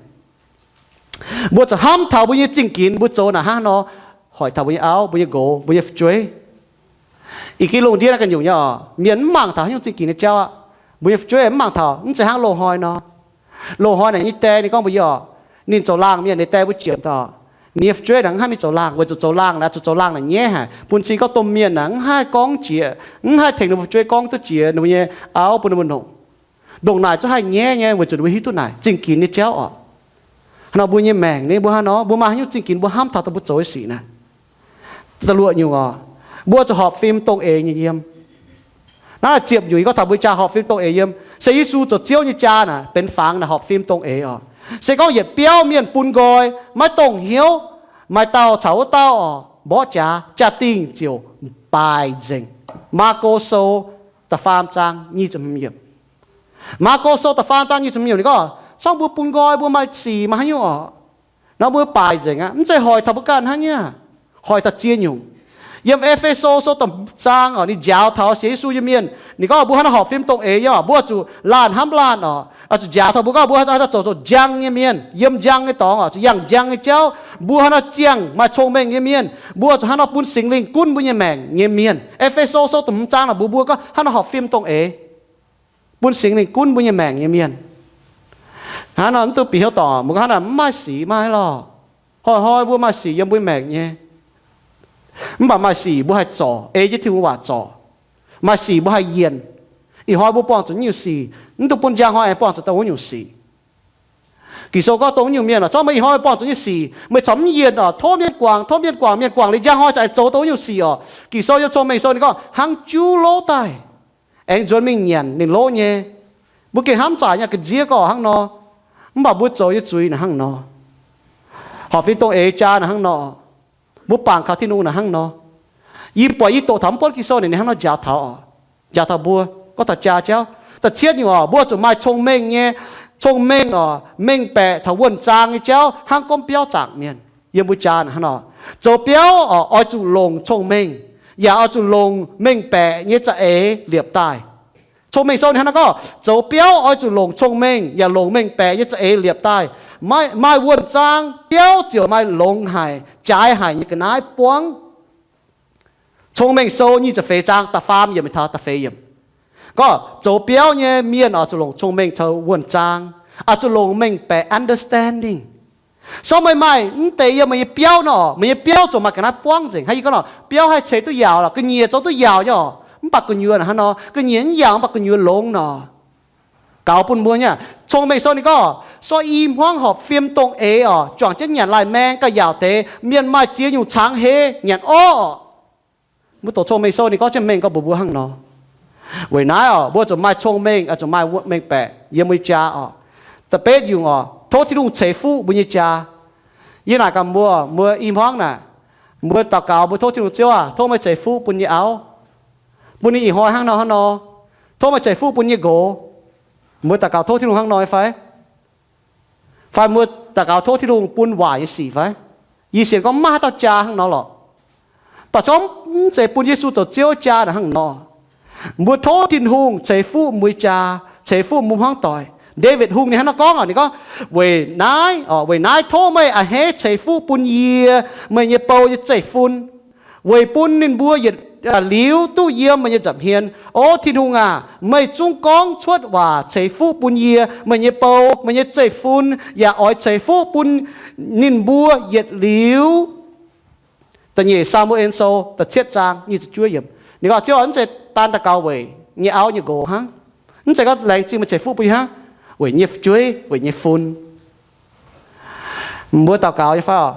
Mbuo zuqc hnamv taux mbuo nyei zingh ginx mbuo zoux naaic hnangv nor, hoic taux mbuo nyei auv, mbuo nyei nqox, mbuo nyei fu'jueiv. I gitv lungh ndiev naaiv ganh nyungc nyei oc, mienh mv mangc taux haaix nyungc zingh ginx nyei jauv aqv. Mbuo nyei fu'jueiv mv mangc taux, mv zeiz hnangv loz-hnoi nor. Loz-hnoi naaic nyei die ninh gorngv mbuo nyei oc, ninh zoux laangh mienh, ninh die mbuo jiex daaih, ninh nyei fu'jueiv naaic mv haih mingh zoux laangh, weic zuqc zoux laangh naaic, zuqc zoux laangh naaic nyaiv haic. Bun cing gorngv domh mienh naaic mv haih gorngv jiex, mv haih tengx ninh mbuo fu'jueiv gorngv duqv jiex ninh mbuo nyei auv bun ninh mbuo nongc. Ndongc naaic zungv haih nyaiv nyei weic zuqc ninh mbuo hiuv duqv naaic zingh ginx nyei jauv oc. Hnangv nor mbuo nyei maengc ni, mbuo hnangv nor, mbuo maaih haaix nyungc zingh ginx mbuo hnamv taux dongh mbuo zoux nyei sic naaic. Da'luoqc nyungc oc, mbuo zuqc horpc fim dongh eix nyei yiem. Naaiv ziepc nyungc yie gorngv taux mbuo jaa horpc fim dongh eix yiem. Se Yesu zoux Ziouv nyei jaa naaic benx fangx naaic horpc fim dongh eix oc. Se gorngv yietc biauv mienh bun nqoi, maiv dongh hnyouv, maaih dauh caux wuov dauh oc mborqv jaax, jaa-dingh ziouc baaic nzengc. Maako Sou da'faam zaang nyic ziepc hmz yiemc. Maako Sou da'faam zaang nyic ziepc hmz yiemc ninh gorngv, corc mbuo bun nqoi mbuo maaih sic maaih haaix nyungc oc, nor mbuo baaic nzengc aqv. Mv zeiz hoic taux mbuo ganh hnangv nyei, hoic taux ziex nyungc. Yiem E^fe^so Sou da'hmz zaang oc, ninh njaaux taux sienx Yesu nyei mienh. Ninh gorngv mbuo hnangv nor horpc fim dongh eix nyei oc, mbuo zuqc laanh hnamv laanh oc. Oix zuqc njaaux taux mbuo gorngv mbuo haaix dauh zoux zoux njang nyei mienh, yiem njang nyei dorngx oc, zuqc yangh njang nyei jauv. Mbuo hnangv nor ziangh maaih cong-mengh nyei mienh, mbuo zuqc hnangv nor bun Singx Lingh gunv mbuo nyei maengc nyei mienh. E^fe^so Sou da'hmz zaang naaic mbuox mbuo gorngv hnangv nor horpc fim dongh eix, bun Singx Lingh gunv mbuo nyei maengc nyei mienh. Hnangv nor mv duqv bieqc hnyouv dorngc, mbuo gorngv hnangv naaic mv maaih sic, maaih lorqc. Hnoi-hnoi mbuo maaih sic yiem mbuo maengc nyei, mv baac maaih sic mbuo haih zorc, ei jienv Tin-Hungh waac zorc. Maaih sic mbuo haih yienh. Ih hnoi mbuo buangh zuqc nyungc sic, mv duqv bun njang hnoi aengx buangh zuqc dongh wuov nyungc sic. Ging-Sou gorngv dongh wuov nyungc mienh oc, corc meih ih hnoi buangh zuqc nyungc sic, meih corc mv yienh oc, tov mienh guangc, tov mienh guangc, mienh guangc liuz njang hnoi za'gengh zoux dongh wuov nyungc sic oc. Ging-Sou yiem Cong-Mengh Sou ninh gorngv hnangv juv lov daaih, aengx nzuonx mingh nyanc ninh lov nyei. Mbuo gengh hnamv zaqc nyei, ga'nziev gorngv hnangv nor, mv baac mbuo zoux nyei zuiz naaic hnangv nor. Horpc fim dongh eix jaa naaic hnangv nor. Mbuo bangc kaux Tin-Hungh naaic hnangv nor. Yie buatc yie doqc taux mv buonv Ging-Sou naaic ninh hnangv nor njaaux taux oc, njaaux taux mbuo, gorngv taux jaa jauv. Da'cietv nyungc oc, mbuo zuqc maaih cong-mengh nyei, cong-mengh oc, mengh baeqc taux wuonh zaang nyei jauv hnangv gorngv biauv zaangc mienh. Yiem mbuo jaa naaic hnangv nor, zoux biauv oc, oix zuqc longc cong-mengh, yaac oix zuqc longc mengh baeqc nyei za'eix liepc daaih. Cong-Mengh Sou ninh hnangv nor gorngv, zoux biauv oix zuqc longc cong-mengh yaac longc mengh baeqc nyei za'eix liepc daaih. Maaih, maaih wuonh zaang biauv ziouc maaih longx haic, jaaix haic nyei ga'naaiv buangv. Cong-Mengh Sou nyic ziepc feix zaang da'faam yiemc taux da'feix yiemc gorngv, zoux biauv nyei mienh oix zuqc longc cong-mengh caux wuonh zaang, oix zuqc longc mengh baeqc, understanding. Sorng meih maaih mv deix yiem meih nyei biauv nor, meih nyei biauv ziouc maaih ga'naaiv buangv nzengc. Hnangv yie gorngv nor, biauv haih ceix duqv yaauc lorqc, ga'nyiec zoux duqv yaauc nyei oc, mv baac gu'nyuoz hnangv nor, ga'nyiec mv yaauc mv baac gu'nyuoz longx nor. Gaux bun mbuo nyei. Cong-Mengh Sou ninh gorngv, sorng i hmuangv horpc fim dongh eix oc, juangc jienv nyanc laih maeng gauh yaauc deix, mienh maaih ziex nyungc cangx heix nyanc orv oc. Mbuo doqc Cong-Mengh Sou ninh gorngv jienv mengh gorngv mbuox mbuo hnangv nor. Weic naaiv oc, mbuo zuqc maaih cong-mengh, zuqc maaih mengh baeqc yiem mbuo nyei jaa oc. Da'betv nyungc oc, tov Tin-Hungh ceix fuqv mbuo nyei jaa. Yie naaic gaax mbuo, mbuo i hmuangv naaic, mbuo daux gaux, mbuo tov Tin-Hungh, Ziouv aah, tov meih ceix fuqv bun yie nyei auv, bun ninh ih hnoi hnangv nor hnangv nor. Tov meih ceix fuqv bun yie nqox. Mbuo daux gaux tov Tin-Hungh hnangv nor fai? Fai mbuo daux gaux tov Tin-Hungh bun waaic nyei sic fai? Yie sienx gorngv maiv maaih haaix dauh jaa hnangv nor lorqc. Baac gorngv mv zeiz bun Yesu zoux Ziouv jaa naaic hnangv nor. Mbuo tov Tin-Hungh ceix fuqv mbuo nyei jaa, ceix fuqv mbuo hmuangv doic. Ndaawitv Hungh ninh hnangv nor gorngv, ninh gorngv, weic naaiv, weic naaiv tov meih a'hneiv ceix fuqv bun yie, meih nyei bou nyei zeiv-fun, weic bun ninh mbuo yietc liuz duqv yiem meih nyei nza'hmien. O Tin-Hungh aac, meih zungv gorngv cuotv waac ceix fuqv bun yie, meih nyei bou, meih nyei zeiv-fun, yaac oix ceix fuqv bun ninh mbuo yietc liuz. Da'nyeic Saa^mu^en Sou da'cietv zaang nyic ziepc juov yiemc. Ninh gorngv, Ziouv, mv zeiz daan daux gaux weic nyei auv nyei nqox hnangv. Mv zeiz gorngv laengz zingh meih ceix fuqv bun yie hnangv, weic nyei jueiv, weic nyei fun. Mbuo daux gaux nyei fai oc?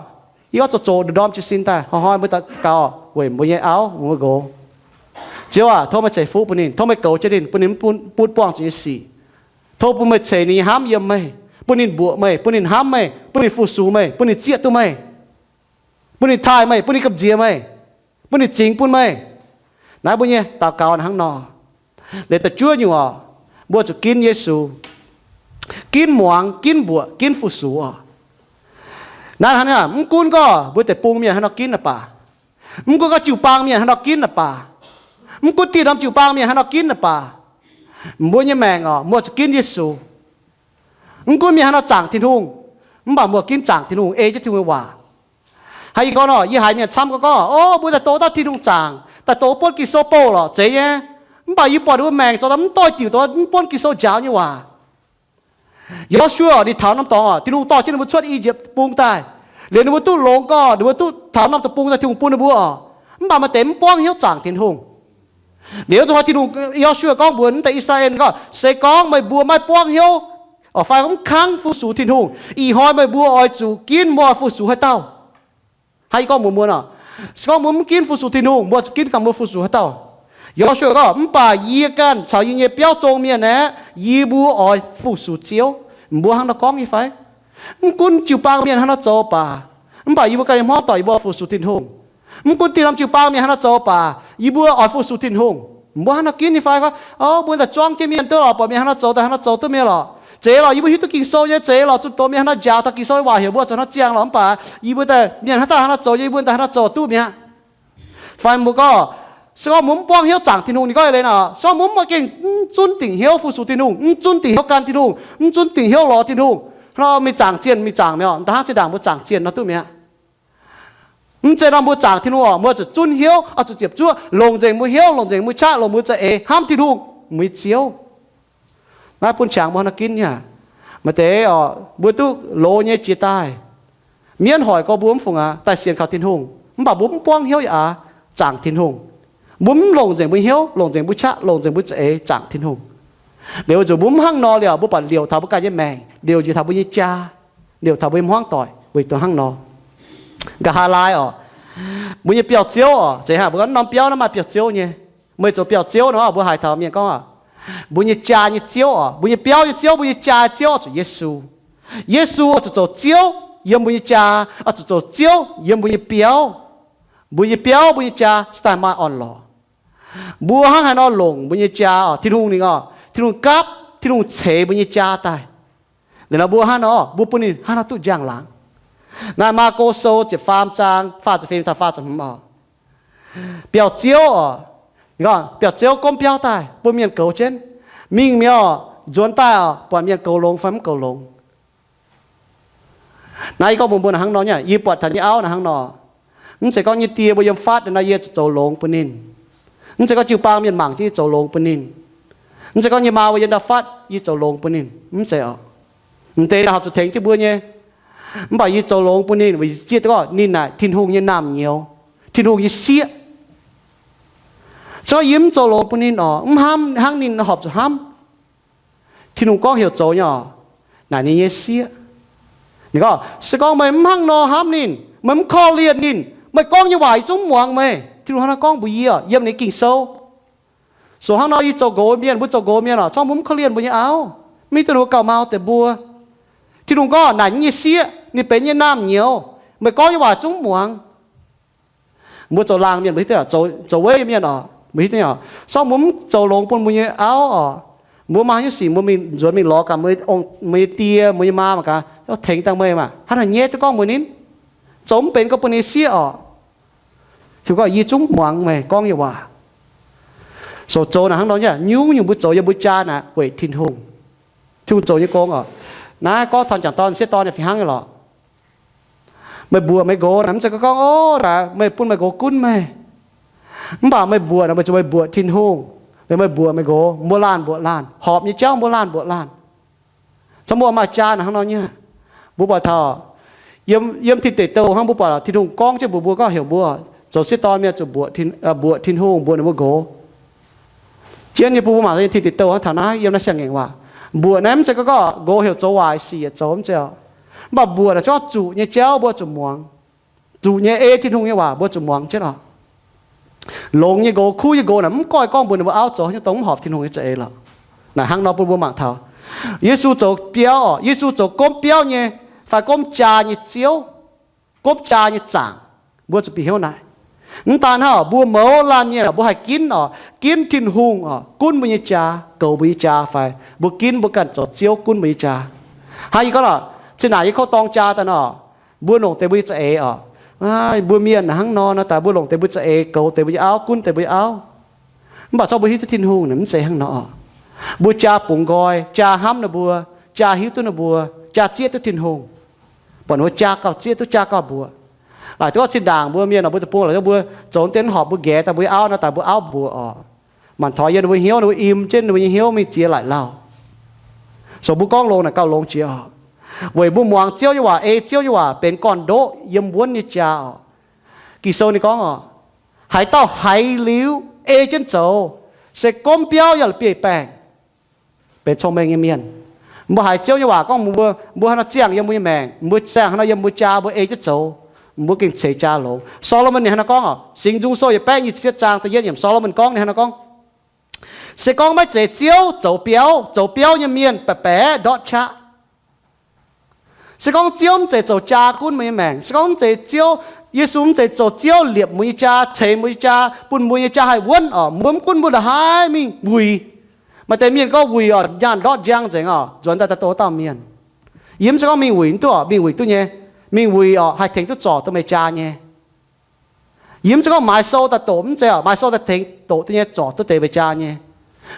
Yie gorngv zoqc zoqc ndorm jiez sin daaih, hnoi-hnoi mbuo daux gaux weic mbuo nyei auv, mbuo nqox. Ziouv aac, tov meih ceix fuqv bun ninh, tov meih goux jienv ninh, bun ninh mv butv buangh zuqc nyei sic. Tov bun meih ceix ninh nyei hnamv yiem meih, bun ninh mbuoqc meih, bun ninh hnamv meih, bun ninh fu-sux meih, bun ninh zieqv duqv meih, bun ninh taaih meih, bun ninh gamh nziex meih, bun ninh zingx bun meih. Naaiv mbuo nyei daux gaux hnangv nor. Liuz da'juov nyungc oc, mbuo zuqc ginv Yesu, ginv muangx, ginv mbuoqc, ginv fu-sux oc. Naaiv hnangv naaic, mv gunv gorngv mbuo deic-bung mienh haaix nor ginv naaic baac, mv gunv gorngv jiu-baang mienh haaix nor ginv naaic baac, mv gunv dieh norm jiu-baang mienh haaix nor ginv naaic baac, mbuo nyei maengc oc, mbuo zuqc ginv Yesu. Mv gunv mienh haaix nor zaangc Tin-Hungh, mv baac mbuo ginv zaangc Tin-Hungh, ei jienv Tin-Hungh nyei waac. Hnangv yie gorngv nor, yie haiz mienh camv gorngv, gorngv, O, mbuo daaih doz dauh Tin-Hungh zaangc, daaih doz buonv Ging-Sou bouh lorqc, zeiz nyei. Mv baac yie buatc ninh mbuo maengc zoux daaih mv doix diuc doz mv buonv Ging-Sou njaaux nyei waac. Yo^su^waa ninh taux norm dorngx oc, Tin-Hungh dorh jienv ninh mbuo cuotv I^yipv Deic-Bung daaih. Liuz ninh mbuo duqv longx gorngv, ninh mbuo duqv taux norm deic-bung daaih Tin-Hungh bun ninh mbuo oc. Mv baac maaih deix mv buangv hnyouv zaangc Tin-Hungh. Liuz zuqc hnoi Tin-Hungh, Yo^su^waa gorngv mbuox naaiv deix I^saa^laa^en gorngv, Se gorngv meih mbuo maiv buangv hnyouv, fai mv kangv fu-sux Tin-Hungh, ih hnoi meih mbuo oix zuqc ginv mbuo oix fu-sux haaix dauh? Hnangv yie gorngv mbuox mbuo nor, se gorngv mbuo mv ginv fu-sux Tin-Hungh, mbuo zuqc ginv ganh mbuo fu-sux haaix dauh? Yo^su^waa gorngv, Mv baac yie ganh caux yie nyei biauv zong mienh aeqv, yie mbuo oix fu-sux Ziouv. Mbuo hnangv nor gorngv nyei fai? Mv gunv jiu-baang mienh hnangv nor zoux baac, mv baac yie mbuo ganh nyei hmuangv doic yie mbuo oix fu-sux Tin-Hungh. Mv gunv dieh norm jiu-baang mienh hnangv nor zoux baac, yie mbuo oix fu-sux Tin-Hungh. Mbuo hnangv nor ginv nyei fai? Mbuo daaih zuangv jienv mienh duqv lorqc, buatc mienh hnangv nor zoux daaih hnangv nor zoux duqv mienh lorqc. Zeiz lorqc, yie mbuo hiuv duqv Ging-Sou nyei, zeiz lorqc, zunh doz mienh hnangv nor njaaux taux Ging-Sou nyei waac heuc mbuo zoux hnangv ziangh lorqc, mv baac yie mbuo daaih mienh hnangv dauh hnangv nor zoux nyei, yie mbuo daaih hnangv nor zoux duqv mi'aqv. Fai mbuo gorngv, se gorngv mbuo mv buangv hnyouv zaangc Tin-Hungh, ninh gorngv leiz nor, se gorngv mbuo mv gengh mv zunv dingc hnyouv fu-sux Tin-Hungh, mv zunv dingc hnyouv gan Tin-Hungh, mv zunv dingc hnyouv lorz Tin-Hungh, hnangv nor mingh zaangc zienh, mingh zaangc mi'aqv, da'hnangv zinh ndaangc mbuo zaangc zienh nor duqv mi'aqv. Mv zeiz nor mbuo zaangc Tin-Hungh oc, mbuo zuqc zunv hnyouv, oix zuqc ziepc zuoqv, longc nzengc mbuo hnyouv, longc nzengc mbuo qaqv, longc mbuo za'eix hnamv Tin-Hungh, mbuo nyei Ziouv. Naaiv bun qangx mbuo hnangv nor ginv nyei aqv. Maaih deix oc, mbuo duqv loz nyei jiex daaih, mienv hoic gorx mbuo mv fungc aqv, daaih sienx kaux Tin-Hungh, mv baac mbuo mv buangv hnyouv yaac aav zaangc Tin-Hungh. Mbuo mv longc nzengc mbuo hnyouv, longc nzengc mbuo qaqv, longc nzengc mbuo za'eix zaangc Tin-Hungh. Liuz weic zuqc mbuo mv hnangv nor liuz, mbuo buatc liouc taux mbuo ganh nyei maengc, liouc njiec taux mbuo nyei jaa, liouc taux mbuo nyei hmuangv doic weic zuqc hnangv nor. Nqa'haav laai oc, mbuo nyei biauv-ziouv oc, zeiz hnangv mbuo gorngv norm biauv naaiv maaih biauv-ziouv nyei. Meih zoux biauv-ziouv nor, mbuo haaix taux mienh gorngv oc, mbuo nyei jaa nyei ziouv oc, mbuo nyei biauv nyei ziouv, mbuo nyei jaa nyei ziouv oix zuqc Yesu. Yesu oix zuqc zoux Ziouv yiem mbuo nyei jaa, oix zuqc zoux Ziouv yiem mbuo nyei biauv. Mbuo nyei biauv, mbuo nyei jaa se daaih maaih orn-lorqc. Mbuo hnangv haaix nor longc mbuo nyei jaa oc, Tin-Hungh ninh oc, Tin-Hungh gapv, Tin-Hungh ceix mbuo nyei jaa daaih. Liuz nor mbuo hnangv nor, mbuo bun ninh hnangv nor duqv njang-laangc. Naaiv Maako Sou ziepc faam zaang faah ziepc feix taux faah ziepc hmz oc. Biauv-ziouv oc, biauv-ziouv gomv biauv daaih bun mienh goux jienv. Mingh mi'aqv oc, nzuonx daaih oc, buatc mienh goux longx fai mv goux longx. Naaiv yie gorngv mbuox mbuo naaiv hnangv nor nyei, yie buatc taux nyei auv naaiv hnangv nor. Mv zeiz gorngv nyei die mbuo yiem fatv nor yie zuqc zoux longx bun ninh. Mv zeiz gorngv jiu-baang mienh mangc jienv yie zoux longx bun ninh. Mv zeiz gorngv nyei maa mbuo yiem ndau fatv yie zoux longx bun ninh. Mv zeiz oc. M'deix naaiv horpc zuqc tengx jienv mbuo nyei. Mv baac yie zoux longx bun ninh weic yie zieqv duqv gorngv ninh naaic Tin-Hungh nyei naamh nyouz, Tin-Hungh nyei sieqv. Se gorngv yie mv zoux longx bun ninh oc, mv hnamv hnangv ninh horpc zuqc hnamv. Tin-Hungh gorngv heuc zoux nyei oc, naaic ninh nyei sieqv. Ninh gorngv, se gorngv meih mv hnangv nor hnamv ninh, meih mv korv-lienh ninh, meih gorngv nyei waac yie zungv mv muangx meih. Tin-Hungh hnangv naaiv gorngv mbuox yie yiem ninh Ging-Sou. Sou hnangv nor yie zoux nqox mienh, mbuo zoux nqox mienh oc, zorngv mbuo mv korv-lienh mbuo nyei auv, mv hiuv duqv ninh mbuo gauh mau deix mbuo. Tin-Hungh gorngv naaic ninh nyei sieqv, ninh benx nyei naamh nyouz, meih gorngv nyei waac zungv mv muangx. Mbuo zoux laangh mienh mbuo hiuv duqv, zoux weiv mienh oc, Mbuo hiuv duqv nyei oc. Sorng mbuo mv zoux longx bun mbuo nyei auv oc, mbuo maaih haaix nyungc sic mbuo mingh nzuonx mingh lorz gaax mbuo nyei die, mbuo nyei maa mangc gaax, tengx dangh meih maah, hnangv haaix nyungc nyetv duqv gorngv mbuox ninh, zoux mv benx gorngv bun ninh sieqv oc. Tin-Hungh gorngv, yie zungv muangx meih gorngv nyei waac. So zoux naaic hnangv nor nyei, nyungc-nyungc mbuo zoux yiem mbuo jaa naaic weic Tin-Hungh. Tin-Hungh zoux nyei gong oc. Naaiv gorngv taux m'jangc dorn m'sieqv dorn nyei fih hnangv nyei lorqc. Meih mbuoqc meih nqox naaic mv zeiz gorngv, o, naaic meih bun meih nqox gunv meih. Mv baac meih mbuoqc naaic meih zuqc meih mbuoqc Tin-Hungh. Meih, meih mbuoqc meih nqox, mbuo laanh mbuoqc laanh, horpc nyei jauv mbuo laanh mbuoqc laanh. Caux mbuo maaih jaa naaic hnangv nor nyei. Mbuo buatc taux yiem, yiem Tin Deic Douh hnangv mbuo buatc Tin-Hungh gorngv jienv mbuox mbuo gorngv heuc mbuo zoux sieqv dorn mienh zuqc mbuoqc, mbuoqc Tin-Hungh, mbuoqc ninh mbuo nqox. Jienv nyei bun mbuo mangc Tin Deic Douh hnangv taux naaiv yiem naaiv siang-ngaengc waac. Mbuoqc naaiv mv zeiz gorngv nqox heuc zoux waaic sic yietc zoux mv zeiz oc. Mv baac mbuoqc naaic gorngv zuqc nyei jauv mbuo zuqc muangx. Zuqc nyei ei Tin-Hungh nyei waac mbuo zuqc muangx jienv oc. Longx nyei nqox, kuv nyei nqox naaic mv goiv gorngv mbuox ninh mbuo auv zoux haaix nyungc dongh mv horpc Tin-Hungh nyei za'eix lorqc. Naaic hnangv nor bun mbuo mangc taux Yesu zoux biauv oc. Yesu zoux gomv biauv nyei, fai gomv jaa nyei Ziouv, gomv jaa nyei zaangc. Mbuo zuqc bieqc hnyouv naaic. Mv daan hnangv oc, mbuo mouz laanh mienh oc, mbuo haih ginv oc, ginv Tin-Hungh oc, gunv mbuo nyei jaa, goux mbuo nyei jaa fai mbuo ginv mbuo ganh zoux ziouv gunv mbuo nyei jaa. Hnangv yie gorngv oc, cin naaic yie kouv dorng jaa daaih nor, mbuo longc deix mbuo nyei za'eix oc. Mbuo mienh hnangv nor nor daaih mbuo longc deix mbuo za'eix goux deix mbuo nyei auv, gunv deix mbuo nyei auv. Mv baac corc mbuo hiuv duqv Tin-Hungh naaic mv zeiz hnangv nor oc. Mbuo jaa bungx nqoi, jaa hnamv ninh mbuo, jaa hiuv duqv ninh mbuo, jaa zieqv duqv Tin-Hungh. Buatc ninh mbuo jaa gauh zieqv duqv, jaa gauh mbuoqc. Laaic duqv gorngv zinh ndaangc mbuo mienh oc, mbuo deic-bung laaic gorngv mbuo zoux deix horpc mbuo nqaeqv daaih mbuo nyei auv nor daaih mbuo auv mbuoqc oc. Maanc taux yiem ninh mbuo hnyouv, ninh mbuo im jienv ninh mbuo nyei hnyouv mingh ziex laaic lauh. So mbuo gorngv longx naaic gauh longx jiex oc. Weic mbuo muangx Ziouv nyei waac, ei Ziouv nyei waac benx gorn-ndoqv yiem wuonv nyei jaa oc. Ging-Sou ninh gorngv oc, haaix dauh haiz liuz ei jienv zoux, se gomv biauv yaac la'bieiv-baengh, benx cong-mengh nyei mienh. Mbuo haiz Ziouv nyei waac gorngv mbuo, mbuo haaix nor ziangh yiem mbuo nyei maengc, mbuo ziangh haaix nor yiem mbuo jaa, mbuo ei jienv zoux, mbuo gengh ceix jaa longx. Solomon ninh haaix nor gorngv oc, Singx Nzung Sou yietc baeqv nyic ziepc cietv zaang da'yietv yiemc, Solomon gorngv ninh haaix nor gorngv, se gorngv maiv zeiz Ziouv zoux biauv, zoux biauv nyei mienh baeqc baeqc ndortv qaqv. Se gorngv Ziouv mv zeiz zoux jaa gunv mbuo nyei maengc, se gorngv mv zeiz Ziouv, Yesu mv zeiz zoux Ziouv liepc mbuo nyei jaa, ceix mbuo nyei jaa, bun mbuo nyei jaa haih wuonv oc, mbuo mv gunv mbuo la'haiz mingh wuic. Maaih deix mienh gorngv wuic oc, nyaanh ndortv njang nzengc oc, nzuonx daaih daaih douz dauh mienh. Yie mv zeiz gorngv mingh wuic mv duqv oc, mingh wuic duqv nyei. Mingh wuic oc, haih tengx duqv zorc duqv meih jaa nyei. Yie mv zeiz gorngv maaiz sou daaih doqc, mv zeiz oc, maaiz sou daaih tengx doqc duqv nyei, zorc duqv deix meih jaa nyei.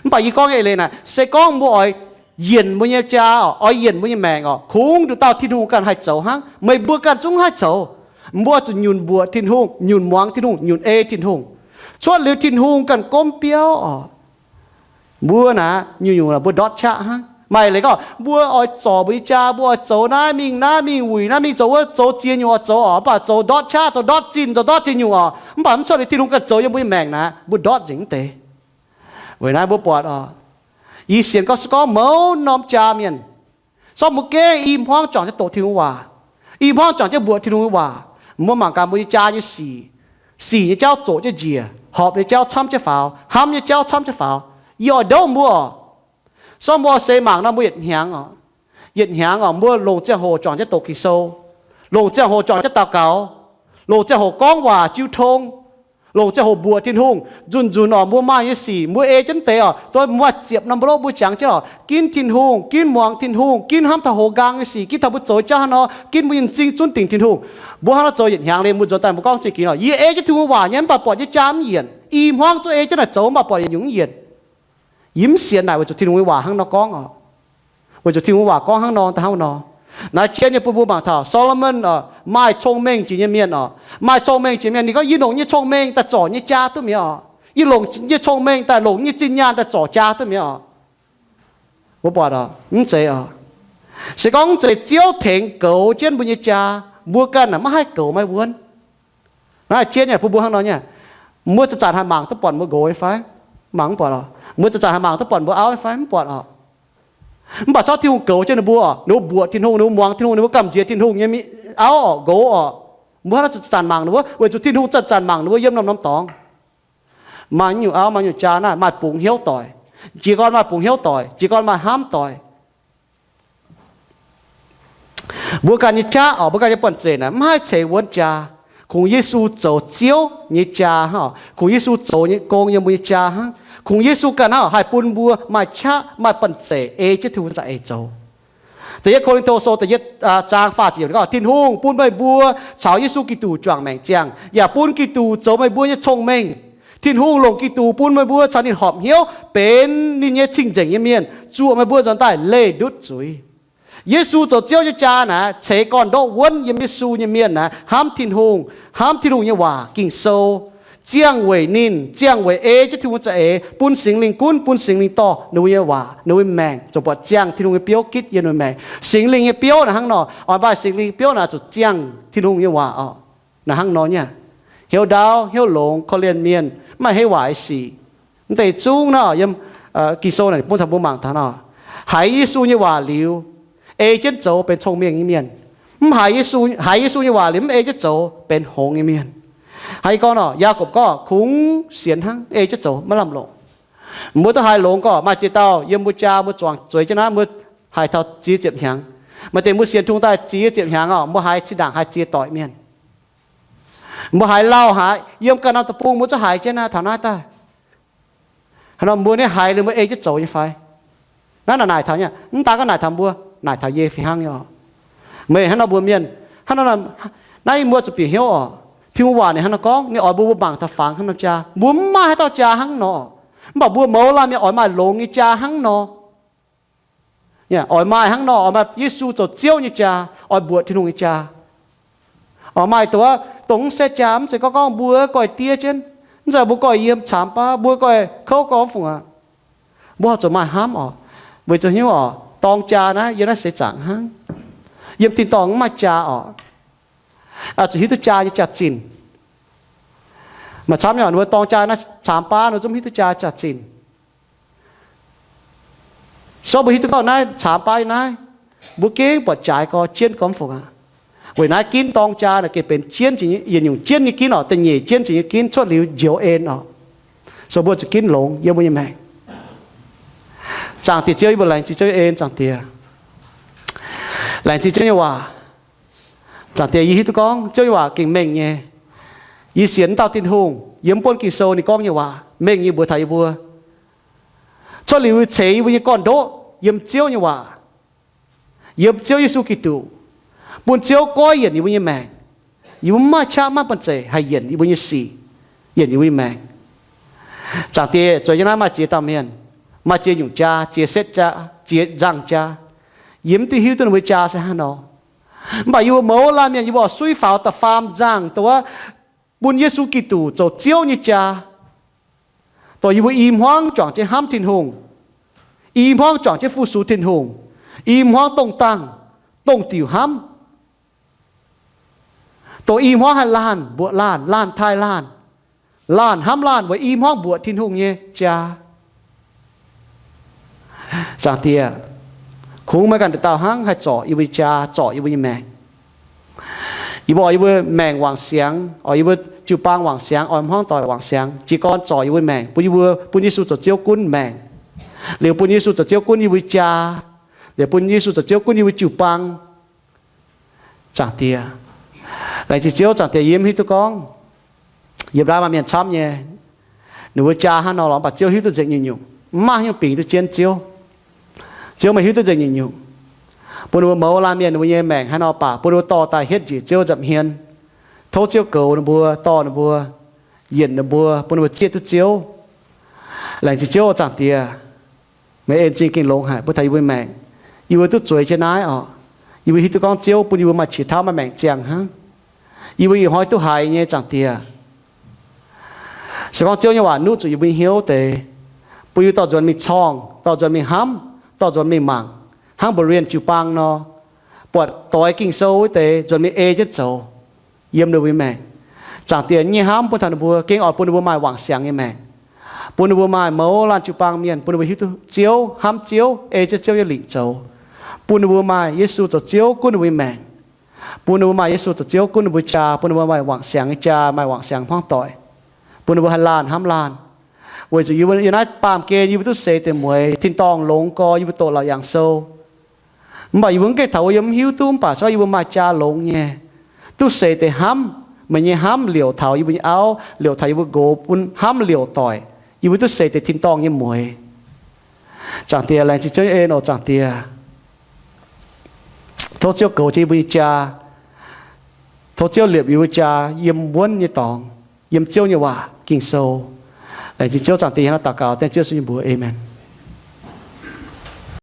Mv baac yie gorngv nyei eix leiz naaic, se gorngv mbuo oix yienc mbuo nyei jaa oc, oix yienc mbuo nyei maengc oc, kungx nduqc dauh Tin-Hungh ganh haih zoux hnangv. Meih mbuo ganh zungv mv haih zoux. Mbuo zuqc nyunc mbuoqc Tin-Hungh, nyunc muangx Tin-Hungh, nyunc ei Tin-Hungh. Cuotv liuz Tin-Hungh ganh gomv biauv oc, mbuo naaic nyungc-nyungc mbuo ndortv qaqv hnangv. Maaih leiz gorngv mbuo oix zorc mbuo nyei jaa, mbuo oix zoux naaiv mingh naaiv, mingh wuic naaiv, mingh zoux wuov, zoux ziex nyungc oix zoux oc, mv baac zoux ndortv qaqv, zoux ndortv zinh, zoux ndortv ziex nyungc oc, mv baac mv cuotv liuz Tin-Hungh ganh zoux yiem mbuo nyei maengc naaic, mbuo ndortv nzengc mv deix. Weic naaiv mbuo buatc oc, yie sienx gorngv se gorngv mouz norm jaa mienh, sorng mbuo gengh i hmuangv juangc jienv doqc Tin-Hungh waac, i hmuangv juangc jienv mbuoqc Tin-Hungh nyei waac, mbuo mangc gaax mbuo nyei jaa nyei sic, sic nyei jauv zoqc jienv njiec, horpc nyei jauv camv jienv faaux, hnamv nyei jauv camv jienv faaux. Yie oix ndoqv mbuo oc, sorng mbuo oix seix mangc nor mbuo yietc hnyangx oc, yietc hnyangx oc, mbuo longc ziangh hoc juangc jienv doqc Ging-Sou, longc ziangh hoc juangc jienv daux gaux, longc ziangh hoc gorngv waac jiu tong, longc ziangh hoc mbuoqc Tin-Hungh. Nzunc-nzunc oc, mbuo maaih nyei sic mbuo ei jienv deix oc, dongh mbuo maaih ziepc norm mbu'ndongx mbuo jangx jienv oc, ginv Tin-Hungh, ginv muangx Tin-Hungh, ginv hnamv taux houx nqaang nyei sic, ginv taux mbuo zoux jauv haaix nor, ginv mbuo nyei m'zing zunv dingc Tin-Hungh. Mbuo hnangv nor zoux yietc hnyangx liuz mbuo nzuonx daaih mbuo gorngv zingh gix oc, yie ei jienv Tin-Hungh waac nyei mv baac buatc yie jaa mv yienc, i hmuangv zungv ei jienv naaic zoux mv baac buatc yietc nyungc mv yienc. Yie mv sienx naaic weic zuqc Tin-Hungh nyei waac hnangv nor gorngv oc. Weic zuqc Tin-Hungh waac gorngv hnangv nor, daaih hnangv nor. Naaiv jien nyei bun mbuo mangc taux Solomon oc, maaih cong-mengh jiex nyei mienh oc, maaih cong-mengh jiex mienh. Ninh gorngv, yie longc nyei cong-mengh daaih zorc nyei jaa duqv mi'aqv oc. Yie longc nyei cong-mengh daaih, longc nyei zinh nyaanh daaih zorc jaa duqv mi'aqv oc. Mbuo buatc oc, mv zeiz oc. Se gorngv mv zeiz Ziouv tengx goux jienv mbuo nyei jaa, mbuo ganh naaic maiv haih goux maiv wuonv. Naaiv jien nyei bun mbuo hnangv nor nyei. Mbuo zanc-zanc haih mangc duqv buatc mbuo nqox nyei fai? Mangc mv buatc oc. Mbuo zanc-zanc haih mangc duqv buatc mbuo auv nyei fai? Mv buatc oc. Mv baac corc Tin-Hungh goux jienv ninh mbuo oc, ninh mbuo mbuoqc Tin-Hungh, ninh mbuo muangx Tin-Hungh, ninh mbuo gamh nziex Tin-Hungh nyei auv oc, nqox oc. Mbuo hnangv naaiv zanc-zanc mangc ninh mbuo, weic zuqc Tin-Hungh zanc-zanc mangc ninh mbuo yiem norm-norm dorngx. Maaih nyungc auv, maaih nyungc jaa naaiv maaih bungx hnyouv doic. Jiez gorn maaih bungx hnyouv doic, jiez gorn maaih hnamv doic. Mbuo ganh nyei qaqv oc, mbuo ganh nyei buonv-zeic naaic mv haih ceix wuonv jaa. Kungx Yesu zoux Ziouv nyei jaa hnangv, kungx Yesu zoux nyei gong yiem mbuo nyei jaa hnangv. Kungx Yesu ganh hnangv haih bun mbuo maaih qaqv maaih banh zeic ei jienv Tin-Hungh nyei za'eix zoux. Da'yietv Ko^lin^to Sou da'yietv zaang faah ziepc yiemc gorngv, Tin-Hungh bun meih mbuo caux Yesu Giduc juangc maengc ziangh, yaac bun Giduc zoux meih mbuo nyei cong-mengh. Tin-Hungh longc Giduc bun meih mbuo caux ninh horpc hnyouv benx ninh nyei cing-nzengc nyei mienh, zuoqc meih mbuo nzuonx daaih leih ndutv zuiz. Yesu zoux Ziouv nyei jaa naaic ceix gorn-ndoqv wuonv yiem Yesu nyei mienh naaic hnamv Tin-Hungh, hnamv Tin-Hungh nyei waac Ging-Sou, ziangh weic ninh, ziangh weic ei jienv Tin-Hungh za'eix, bun Singx Lingh gunv, bun Singx Lingh dorh ninh mbuo nyei waac, ninh mbuo maengc, ziouc buatc ziangh Tin-Hungh nyei biouv gitv yiem ninh maengc. Singx Lingh nyei biouv naaic hnangv nor, oix maaih Singx Lingh biouv naaic zuqc ziangh Tin-Hungh nyei waac oc. Naaic hnangv nor nyei, hnyouv ndaauv, hnyouv longx, korv-lienh mienh, mv maaih hei waaic sic. Mv deix zungv nor yiem Ging-Sou naaic bun taux mbuo mangc taux nor, haiz Yesu nyei waac liuz, ei jienv zoux benx cong-mengh nyei mienh. Mv haiz Yesu, haiz Yesu nyei waac liuz mv ei jienv zoux benx hngongx nyei mienh. Haiz gorngv nor, Yaagorpc gorngv kungx sienx hnangv, ei jienv zoux maiv lamh longc. Mbuo duqv haiz longx gorngv maaih ziex dauh yiem mbuo jaa mbuo zuangx zueiz jienv naaiv, mbuo haiz taux ziex ziepc hnyangx. Maaih deix mbuo sienx Tin-Hungh daaih ziex ziepc hnyangx oc, mbuo haiz zinh ndaangc haiz ziex doic mienh. Mbuo haiz lauh haic, yiem ganh norm deic-bung mbuo zungv haiz jienv naaiv taux naaiv daaih. Hnangv nor mbuo nyei haiz liuz mbuo ei jienv zoux nyei fai? Naaiv naaic taux nyei, mv daaih gorngv naaic taux mbuo, naaic taux yie fih hnangv nyei oc. Meih hnangv nor mbuo mienh, hnangv nor, naaiv mbuo zuqc bieqc hnyouv oc. Tin-Hungh waac ninh hnangv nor gorngv, ninh oix mbuo mbuo mangc taux fangx hnangv nor jaa. Mbuo mv maaih haaix dauh jaa hnangv nor. Mv baac mbuo mouz laanh mienh oix maaih longx nyei jaa hnangv nor. Oix maaih hnangv nor, oix maaih Yesu zoux Ziouv nyei jaa, oix mbuoqc Tin-Hungh nyei jaa. Oix maaih dongh, dongh mv se jaa, mv zeiz gorngv gorngv mbuo goiv diev jienv, mv zeiz mbuo goiv yiem caamx baav, mbuo goiv kouv gorngv fungc aqv. Mbuo horpc zuqc maaih hnamv oc, weic zuqc hnyouv oc, dorng jaa naaiv yiem naaiv seix zaangc hnangv. Yiem tin-dorngh mv maaih jaa oc. Zuqc hiuv duqv jaa nyei jaax-zinh. Maaih camv nyei oc, ninh mbuo dorng jaa naaiv caamx baav, ninh zungv hiuv duqv jaa jaax-zinh. So mbuo hiuv duqv gorngv naaiv caamx baav naaiv, mbuo gengh buatc jaaix gorx jienv gormx fungc aqv. Weic naaiv ginv dorng jaa naaic gengh benx jienv, yietc nyungc jienv nyei ginv oc, da'nyeic jienv jiex nyei ginv cuotv liuz njoux en oc. So mbuo zuqc ginv longx yiem mbuo nyei maengc. Zaangc Diex Ziouv, yie mbuo laengz zingh Ziouv nyei en, Zaangc Diex. Laengz zingh Ziouv nyei waac. Zaangc Diex, yie hiuv duqv gorngv Ziouv nyei waac gengh mengh nyei. Yie sienx wuov dauh Tin-Hungh yiem buonv Ging-Sou ninh gorngv nyei waac mengh nyei mbuox taux yie mbuo. Cuotv liuz ceix yie mbuo nyei gorn-ndoqv yiem Ziouv nyei waac, yiem Ziouv Yesu Giduc, bun Ziouv goiv yienc yie mbuo nyei maengc. Yie mbuo mv maaih qaqv maiv banh zeic haih yienc yie mbuo nyei sic, yienc yie mbuo nyei maengc. Zaangc Diex, zueiz jienv naaiv maaih ziex dauh mienh, maaih ziex nyungc jaa, ziex setv jaa, ziex nzangh jaa. Yie mv duqv hiuv duqv ninh mbuo jaa se hnangv nor. Mv baac yie mbuo mouz laanh mienh yie mbuo oix suiv faaux da'faam nzangh dongh wuov bun Yesu Giduc zoux Ziouv nyei jaa. Dongh yie mbuo i hmuangv juangc jienv hnamv Tin-Hungh, i hmuangv juangc jienv fu-sux Tin-Hungh, i hmuangv dongh dangh, dongh diuc hnamv. Dongh i hmuangv haih laanh mbuoqc laanh, laanh taaih laanh, laanh hnamv laanh weic i hmuangv mbuoqc Tin-Hungh nyei jaa. Zaangc Diex, kungx meih ganh nduqc dauh hnangv haih zorc yie mbuo nyei jaa, zorc yie mbuo nyei maengc. Yie mbuo oix yie mbuo maengc wangc siangx, oix yie mbuo jiu-baang wangc siangx, oix hmuangv doic wangc siangx, jiez gorn zorc yie mbuo maengc, bun yie mbuo bun Yesu zoux Ziouv gunv maengc, liuz bun Yesu zoux Ziouv gunv yie mbuo jaa, liuz bun Yesu zoux Ziouv gunv yie mbuo jiu-baang. Zaangc Diex, laengz zingh Ziouv. Zaangc Diex, yie mv hiuv duqv gorngv yiem naaiv maaih mienh camv nyei, ninh mbuo jaa hnangv nor lorqc, mv baac Ziouv hiuv duqv nzengc nyungc-nyungc, mv maaih haaix nyungc bingx duqv jienv Ziouv. Ziouv meih hiuv duqv nzengc nyungc-nyungc, bun ninh mbuo mouz laanh mienh ninh mbuo nyei maengc haaix nor baac bun ninh mbuo dorh daaih hietv njiec Ziouv nza'hmien, tov Ziouv goux ninh mbuo, dorh ninh mbuo, yienc ninh mbuo, bun ninh mbuo zieqv duqv Ziouv. Laengz zingh Ziouv, Zaangc Diex. Meih en zingh gengh longx haic bun taux yie mbuo maengc. Yie mbuo duqv zueiz jienv naaiv oc, yie mbuo hiuv duqv gorngv Ziouv bun yie mbuo maaih qiex tauv maaih maengc ziangh hnangv. Yie mbuo ih hnoi duqv haiz nyei, Zaangc Diex, se gorngv Ziouv nyei waac nuqv zuqc yie mbuo nyei hnyouv deix, bun yie mbuo dorh nzuonx mingh corngh, dorh nzuonx mingh hnamv, dorh nzuonx mingh mangc, hnangv mbuox mienh jiu-baang nor, buatc doix Ging-Sou wuov deix nzuonx mingh ei jienv zoux yiem ninh mbuo nyei maengc. Zaangc Diex, nyei hnamv bun taux ninh mbuo, gengh oix bun ninh mbuo maaih wangc siangx nyei maengc, bun ninh mbuo maaih mouz laanh jiu-baang mienh, bun ninh mbuo hiuv duqv Ziouv, hnamv Ziouv, ei jienv Ziouv nyei lingc zoux, bun ninh mbuo maaih Yesu zoux Ziouv gunv ninh mbuo nyei maengc, bun ninh mbuo maaih Yesu zoux Ziouv gunv ninh mbuo jaa, bun ninh mbuo maaih wangc siangx nyei jaa, maaih wangc siangx hmuangv doic, bun ninh mbuo haih laanh hnamv laanh. Weic zuqc yie mbuo yiem naaiv baamh gen yie mbuo duqv seix deix mueiz, tin-dorngh longx gorx, yie mbuo doqc Laauc Yaangc Sou. Mv baac yie mbuo mv gaengh taux wuov yie mv hiuv duqv, mv baac se gorngv yie mbuo maaih jaa longx nyei, duqv seix deix hnamv, Meih nyei hnamv liouc taux yie mbuo nyei auv, liouc taux yie mbuo nqox, bun hnamv liouc doic, yie mbuo duqv seix deix tin-dorngh nyei mueix. Zaangc Diex, laengz zingh Ziouv nyei en oc, Zaangc Diex. Tov Ziouv goux jienv yie mbuo nyei jaa. Tov Ziouv liepc yie mbuo jaa yiem wuonv nyei dorngx, yiem Ziouv nyei waac Ging-Sou. Laengz zingh Ziouv, Zaangc Diex, hnangv naaiv daux gaux dengv Ziouv Yesu nyei mbuox. Aamen.